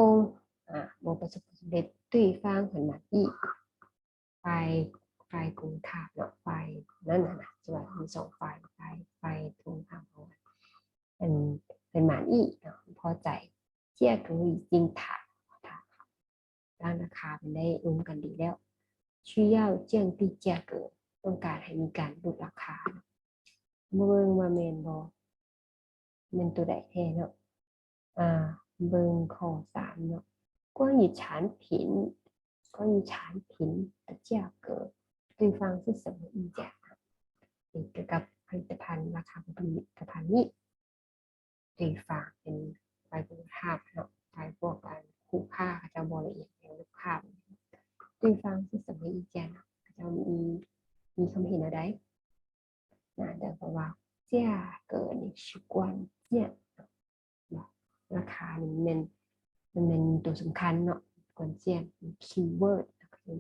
ອາ ບໍ່ປະສົບຜົນສຳເລັດ 对方很满意 ຝ່າຍ ຝ່າຍກົງຂ້າມເນາະ ຝ່າຍນັ້ນນະ ຈະວ່າມີສອງຝ່າຍ ຝ່າຍ ຝ່າຍກົງຂ້າມເຮົາ ອັນ 很满意 ເນາະ ພໍໃຈ 价格已经谈 ຖາມ ຕັ້ງລາຄາເພິ່ນໄດ້ລົມກັນດີແລ້ວ 需要降低价格 ຕ້ອງການໃຫ້ມີການຫຼຸດລາຄາ ມາເບິ່ງວ່າແມ່ນບໍ່ ແມ່ນໂຕໃດແທ້ເນາະ ອາ ເບິ່ງຂໍ້ສາມເນາະ 关于产品 关于产品的价格 对方是什么意见 ກ່ຽວກັບຜະລິດຕະພັນ ລາຄາຂອງຜະລິດຕະພັນນີ້ ໂດຍຝາກເປັນຝ່າຍກົງຂ້າມເນາະ ຝ່າຍພວກອັນຄູ່ຄ້າ ເຂົາເຈົ້າບໍ່ລະອຽງແນວລູກຄ້າ 对方是什么意见 ເຂົາເຈົ້າມີ ມີຄຳເຫັນແນວໃດ ນະ ແຕ່ເພາະວ່າ 价格 ນີ້ 是关键 ເນາະ ລາຄານີ້ແມ່ນ ມັນແມ່ນໂຕສຳຄັນເນາະ 关键 keyword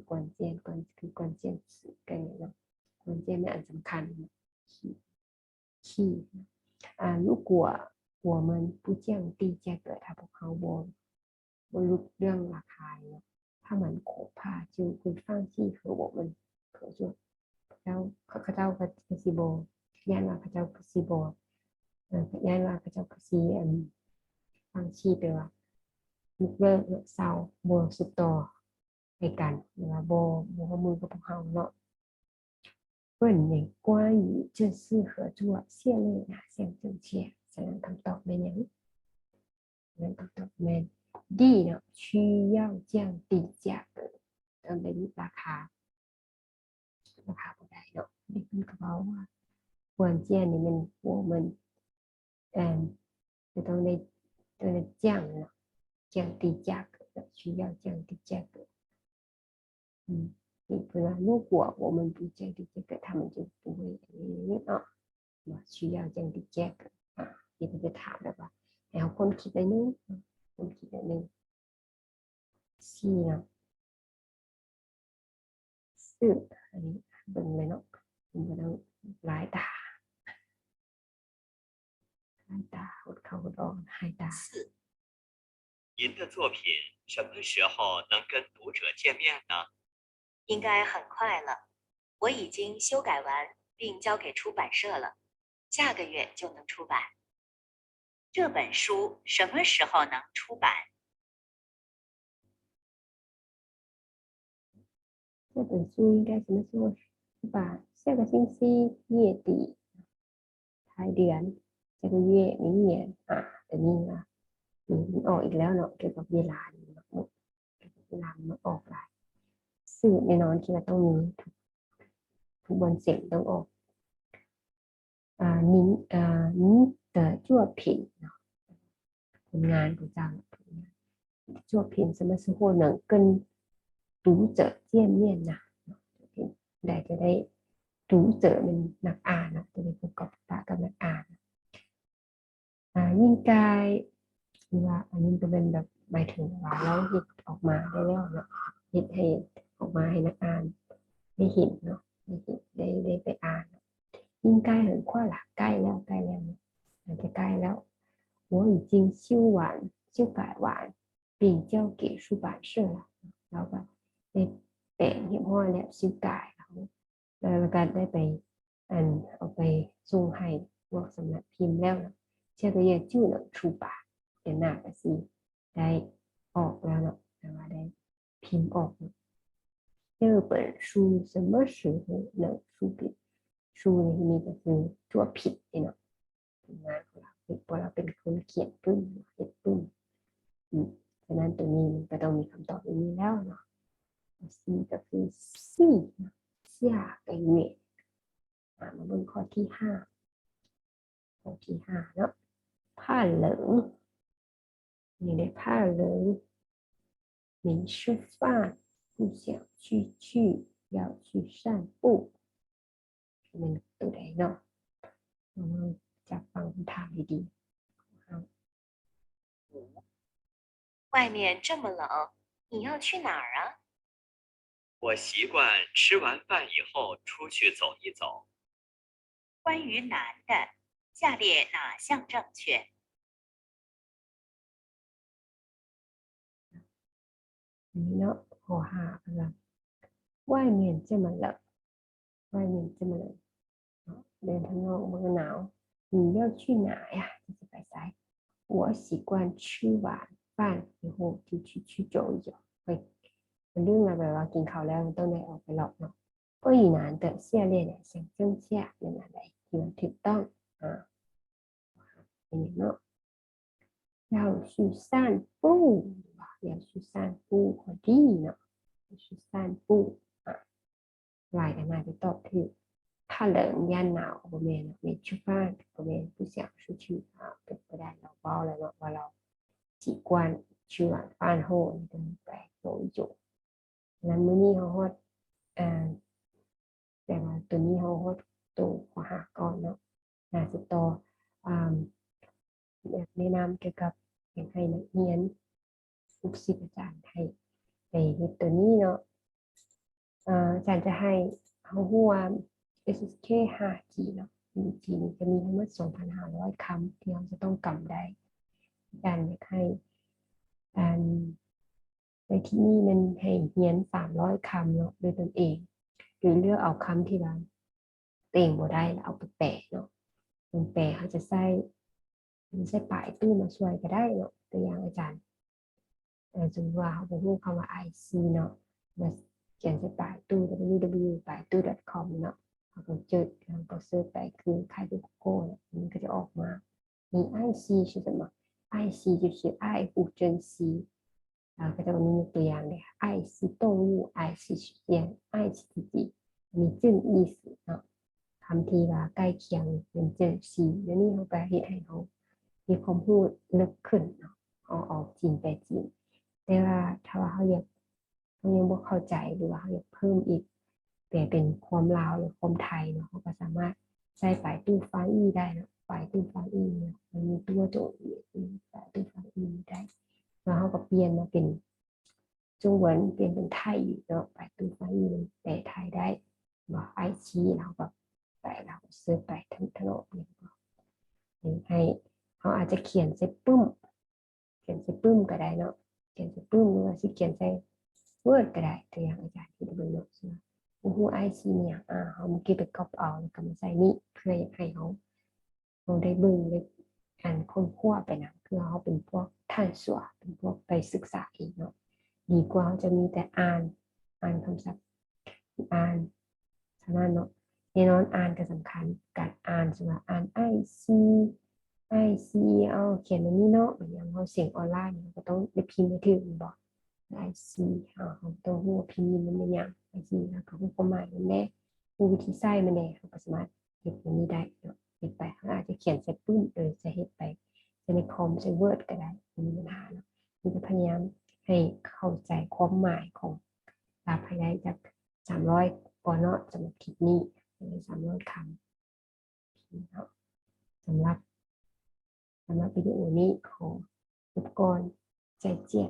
关键 关 ຄື 关键词 ກັນເນາະ 关键 ແມ່ນອັນສຳຄັນ key อ่า 如果我们不降低价格 ຖ້าพวกเฮาบ่ บ่ลดเรื่องราคาเนาะ 他们恐怕就会放弃和我们合作 เขาเจ้า เขาเจ้าก็สิบ่ ย้านว่าเขาเจ้าก็สิบ่ เอ่อ ย้านว่าเขาเจ้าก็สิ อัน 放弃 แปลว่າ ยกเลิก เซา บ่สืบต่อให้กัน หรือว่าบ่ บ่ร่วมมือกับพวกเฮาเนาะ 问你关于这次合作下列哪项正确 ສະນັ້ນຄຳຕອບແມ່ນຫຍັງ ສະນັ້ນຄຳຕອບແມ່ນ D ເນາະ 需要降低价格 ຕ້ອງໄດ້ຫຼຸດລາຄາ ລາຄາບໍ່ໄດ້ເນາະ ເດັກມັນກໍເວົ້າວ່າ 关键 ນີ້ແມ່ນ 我们 ເອີ່ມ ຈະຕ້ອງໄດ້ ຕ້ອງໄດ້降ເນາະ 降低价格 需要降低价格 ອືມ ເພິ່ນວ່າ 如果我们不降低价格 他们就不会 ອັນນີ້ເນາະ ว่า需要降低价格 ອາ ທີ່ເພິ່ນຈະຖາມແບບວ່າ ໃຫ້ເຮົາຄົ້ນຄິດໜ້ອຍໜຶ່ງ ຄົ້ນຄິດໜ້ອຍໜຶ່ງ C ເນາະ ຊື່ ອັນນີ້ເບິ່ງເລີຍເນາະ ເບິ່ງເບິ່ງລາຍຕາ ລາຍຕາ ຫົດເຂົ້າຫົດອອກ ລາຍຕາ 四。您的作品什么时候能跟读者见面呢？应该很快了，我已经修改完，并交给出版社了，下个月就能出版。这本书什么时候能出版？ 这本书应该什么时候出版？下个星期月底，开店，这个月，明年 ອາ ໂຕນີ້ລະ ນີ້ມັນອອກອີກແລ້ວເນາະ ກ່ຽວກັບເວລານີ້ເນາະ ກ່ຽວກັບເວລາມັນອອກຫຼາຍ ຊື່ແນ່ນອນ ຄິດວ່າຕ້ອງມີ ທຸກ ທຸກວັນເສັງຕ້ອງອອກ ອ່າ 您 ອ່າ 您的作品 ເນາະ ຜົນງານຂອງເຈົ້າ 作品什么时候能跟读者见面呢 ໃດຈະໄດ້ 读者 ແມ່ນນັກອ່ານເນາະ ຈະໄດ້ພົບກັບປະກັບນັກອ່ານ ອ່າ 应该 ຄືວ່າອັນນີ້ກໍແມ່ນແບບໝາຍເຖິງວ່າລາວເຮັດອອກມາໄດ້ແລ້ວເນາະ ເຮັດໃຫ້ອອກມາໃຫ້ນັກອ່ານໄດ້ເຫັນເນາະ ໄດ້ເຫັນ ໄດ້ ໄດ້ໄປອ່ານເນາະ应该很快啦 ໃກ້ແລ້ວ ໃກ້ແລ້ວ ໜ້າຈະໃກ້ແລ້ວ 我已经修完修改完并交给出版社了 ລາວກໍໄດ້ແປງຮຽບຮ້ອຍແລ້ວ 修改 ແລ້ວ ແລ້ວກໍໄດ້ໄປ ອັນ ເອົາໄປສົ່ງໃຫ້ພວກສຳນັກພິມແລ້ວ 这个月就能出版 ເດືອນໜ້າກໍຊິໄດ້ອອກແລ້ວເນາະ ແປວ່າໄດ້ພິມອອກເນາະ 这本书什么时候能出版 书ໃນທີ່ນີ້ກໍຄື作品ນີ້ເນາະ ຜົນງານຂອງລາວ ເພາະລາວເປັນຄົນຂຽນປຶ້ມ ເຮັດປຶ້ມ ອືມ ສະນັ້ນໂຕນີ້ມັນກໍຕ້ອງມີຄຳຕອບຢູ່ນີ້ແລ້ວເນາະ C ກໍຄື C ເນາະ 下个月 ອ່າ ມາເບິ່ງຂໍ້ທີຫ້າ ຂໍ້ທີຫ້າເນາະ 怕冷 ນີ້ເດ້ 怕冷 没吃饭不想出去要去散步 ແມ່ນໂຕໃດເນາະ ລອງຈັບຟັງຄຳຖາມດີໆ 外面这么冷，你要去哪儿啊？我习惯吃完饭以后出去走一走。关于男的，下列哪项正确？ ອັນນີ້ເນາະ ຂໍ້ຫ້າເພິ່ນວ່າ 外面这么冷 外面这么冷 ເນາະ ເດີນທາງນອກມັນກໍໜາວ 你要去哪呀 ຈະໄປໃສ 我习惯吃完饭以后就去去走一走 ເຮີ້ຍ ມັນດຶງແລ້ວ ແປວ່າກິນເຂົ້າແລ້ວມັນຕ້ອງໄດ້ອອກໄປເລາະເນາະ 关于男的，下列哪项正确 ແມ່ນອັນໃດທີ່ວ່າຖືກຕ້ອງ ອ່າ ເປັນຫຍັງເນາະ 要去散步 要去散步 ພໍດີເນາະ 要去散步 ອ່າ ຫຼາຍກໍໜ້າຈະຕອບຖືກ 怕冷 ຢ້ານໜາວ ບໍ່ແມ່ນ 没吃饭 ບໍ່ແມ່ນ 不想出去 ອ່າ ເປັນໄປໄດ້ ລາວເວົ້າແລ້ວເນາະວ່າລາວ 习惯吃完饭后就ไป走一走 ສະນັ້ນມື້ນີ້ເຮົາຮອດ ອ່າ ແຕ່ວ່າໂຕນີ້ເຮົາຮອດໂຕຂໍ້ຫ້າກ່ອນເນາະ ໜ້າຈະຕໍ່ ອ່າ ແນະນຳກ່ຽວກັບ ຢາກໃຫ້ນັກຮຽນ ລູກສິດອາຈານໃຫ້ໄປເຮັດໂຕນີ້ເນາະ ເອີ ອາຈານຈະໃຫ້ເຮົາຮູ້ວ່າ ເອັສເອັສເຄ ຫ້າຈີ ເນາະ ສີ່ຈີ ນີ້ຈະມີທັງໝົດສອງພັນຫ້າຮ້ອຍຄຳທີ່ເຮົາຈະຕ້ອງກຳໄດ້ ອາຈານຢາກໃຫ້ ອັນ ໃນທີ່ນີ້ແມ່ນໃຫ້ຮຽນສາມຮ້ອຍຄຳເນາະ ດ້ວຍຕົນເອງ ຫຼືເລືອກເອົາຄຳທີ່ວ່າຕົວເອງບໍ່ໄດ້ ແລ້ວເອົາໄປແປເນາະ ຕົວແປເຮົາຈະໃຊ້ ໃຊ້ປາຍຕູ້ມາຊ່ວຍກໍໄດ້ເນາະ ຕົວຢ່າງອາຈານ ເອີ ສົມມຸດວ່າເຮົາບໍ່ຮູ້ຄຳວ່າ ໄອຊີ ເນາະ ມາຂຽນໃສ່ປາຍຕູ້ ດັບເບິນຢູດັບເບິນຢູ ປາຍຕູ້ ດອດຄອມ ເນາະ ເຮົາກໍເຈີ ເຮົາກໍເສີດໄປ ຄືຄ້າຍຄື Google ເນາະ ມັນກໍຈະອອກມາ 你爱惜是什么？爱惜就是爱护、珍惜。 ລາວກໍຈະມີຍົກຕົວຢ່າງເດ້ 爱惜动物、爱惜时间、爱惜自己 ມີ 珍惜 ເນາະ ຄຳທີ່ວ່າໃກ້ຄຽງເປັນ 珍惜 ດຽວນີ້ເຮົາກໍເຮັດໃຫ້ເຮົາມີຄວາມຮູ້ເລິກຂຶ້ນເນາະ ເຮົາອອກຈີນໄປຈີນ ແຕ່ວ່າຖ້າວ່າເຮົາຢາກ ເຮົາຍັງບໍ່ເຂົ້າໃຈ ຫຼືວ່າເຮົາຢາກເພີ່ມອີກ ແປເປັນຄວາມລາວ ຫຼືຄວາມໄທເນາະ ເຮົາກໍສາມາດໃຊ້ປາຍຕູ້ຟາອີໄດ້ເນາະ ປາຍຕູ້ຟາອີເນາະ ມັນມີຕົວໂຈະຢູ່ປາຍຕູ້ຟາອີໄດ້ ແລ້ວເຮົາກໍປ່ຽນມາເປັນ ຈົງເຫວີນ ປ່ຽນເປັນໄທເນາະ ປາຍຕູ້ຟາອີມັນແປໄທໄດ້ເນາະ ໄອຊີ ເຮົາກໍໄປ ເຮົາກໍເສີດໄປທາງ ທາງນອກນີ້ເນາະ ໃຫ້ເຮົາອາດຈະຂຽນໃສ່ປຶ້ມ ຂຽນໃສ່ປຶ້ມກໍໄດ້ເນາະ ຂຽນໃສ່ປຶ້ມ ຫຼືວ່າຊິຂຽນໃສ່ Word ກໍໄດ້ ຕົວຢ່າງອາຈານເຮັດໃຫ້ເບິ່ງເນາະ ວ່າບໍ່ຮູ້ ໄອຊີ ແມ່ນຫຍັງ ອາ ເຮົາເກັບໄປກັອບເອົາ ແລ້ວກໍມາໃສ່ນີ້ ເພື່ອຢາກໃຫ້ເຮົາ ເຮົາໄດ້ເບິ່ງ ໄດ້ ອັນ ຄົ້ນຄວ້າໄປນຳ ຄືເຮົາເປັນພວກ 探索 ເປັນພວກໄປສຶກສາເອງເນາະ ດີກວ່າເຮົາຈະມີແຕ່ອ່ານ ອ່ານຄຳສັບ ອ່ານ ສະນັ້ນເນາະ ແນ່ນອນ ອ່ານກໍສຳຄັນ ການອ່ານ ສົມມຸດວ່າອ່ານ ໄອຊີ ໄອຊີ ເອົາ ຂຽນແບບນີ້ເນາະ ແບບຢ່າງເຮົາເສັງອອນລາຍ ເຮົາກໍຕ້ອງໄດ້ພິມໃຫ້ຖືກແມ່ນບໍ່ ໄອຊີ ເຮົາ ເຮົາຕ້ອງຮູ້ວ່າພິມນີ້ມັນແມ່ນຫຍັງ ໄອຊີ ເຮົາກໍຮູ້ຄວາມໝາຍມັນແດ່ ຮູ້ວິທີໃຊ້ມັນແດ່ ເຮົາກໍສາມາດເຮັດແບບນີ້ໄດ້ເນາະ ເຮັດໄປ ເຮົາອາດຈະຂຽນໃສ່ປຶ້ມ ຫຼືຈະເຮັດໄປໃສ່ໃນຄອມ ໃສ່ Word ກໍໄດ້ ບໍ່ມີບັນຫາເນາະ ມີແຕ່ພະຍາຍາມໃຫ້ເຂົ້າໃຈຄວາມໝາຍຂອງສັບໃຫ້ໄດ້ຈັກ ສາມຮ້ອຍກ່ອນເນາະ ສຳລັບຄລິບນີ້ ສາມຮ້ອຍຄຳເນາະ ສຳລັບ ສຳລັບວິດີໂອນີ້ ຂໍຈົບກ່ອນ ໃຈຈຽດ.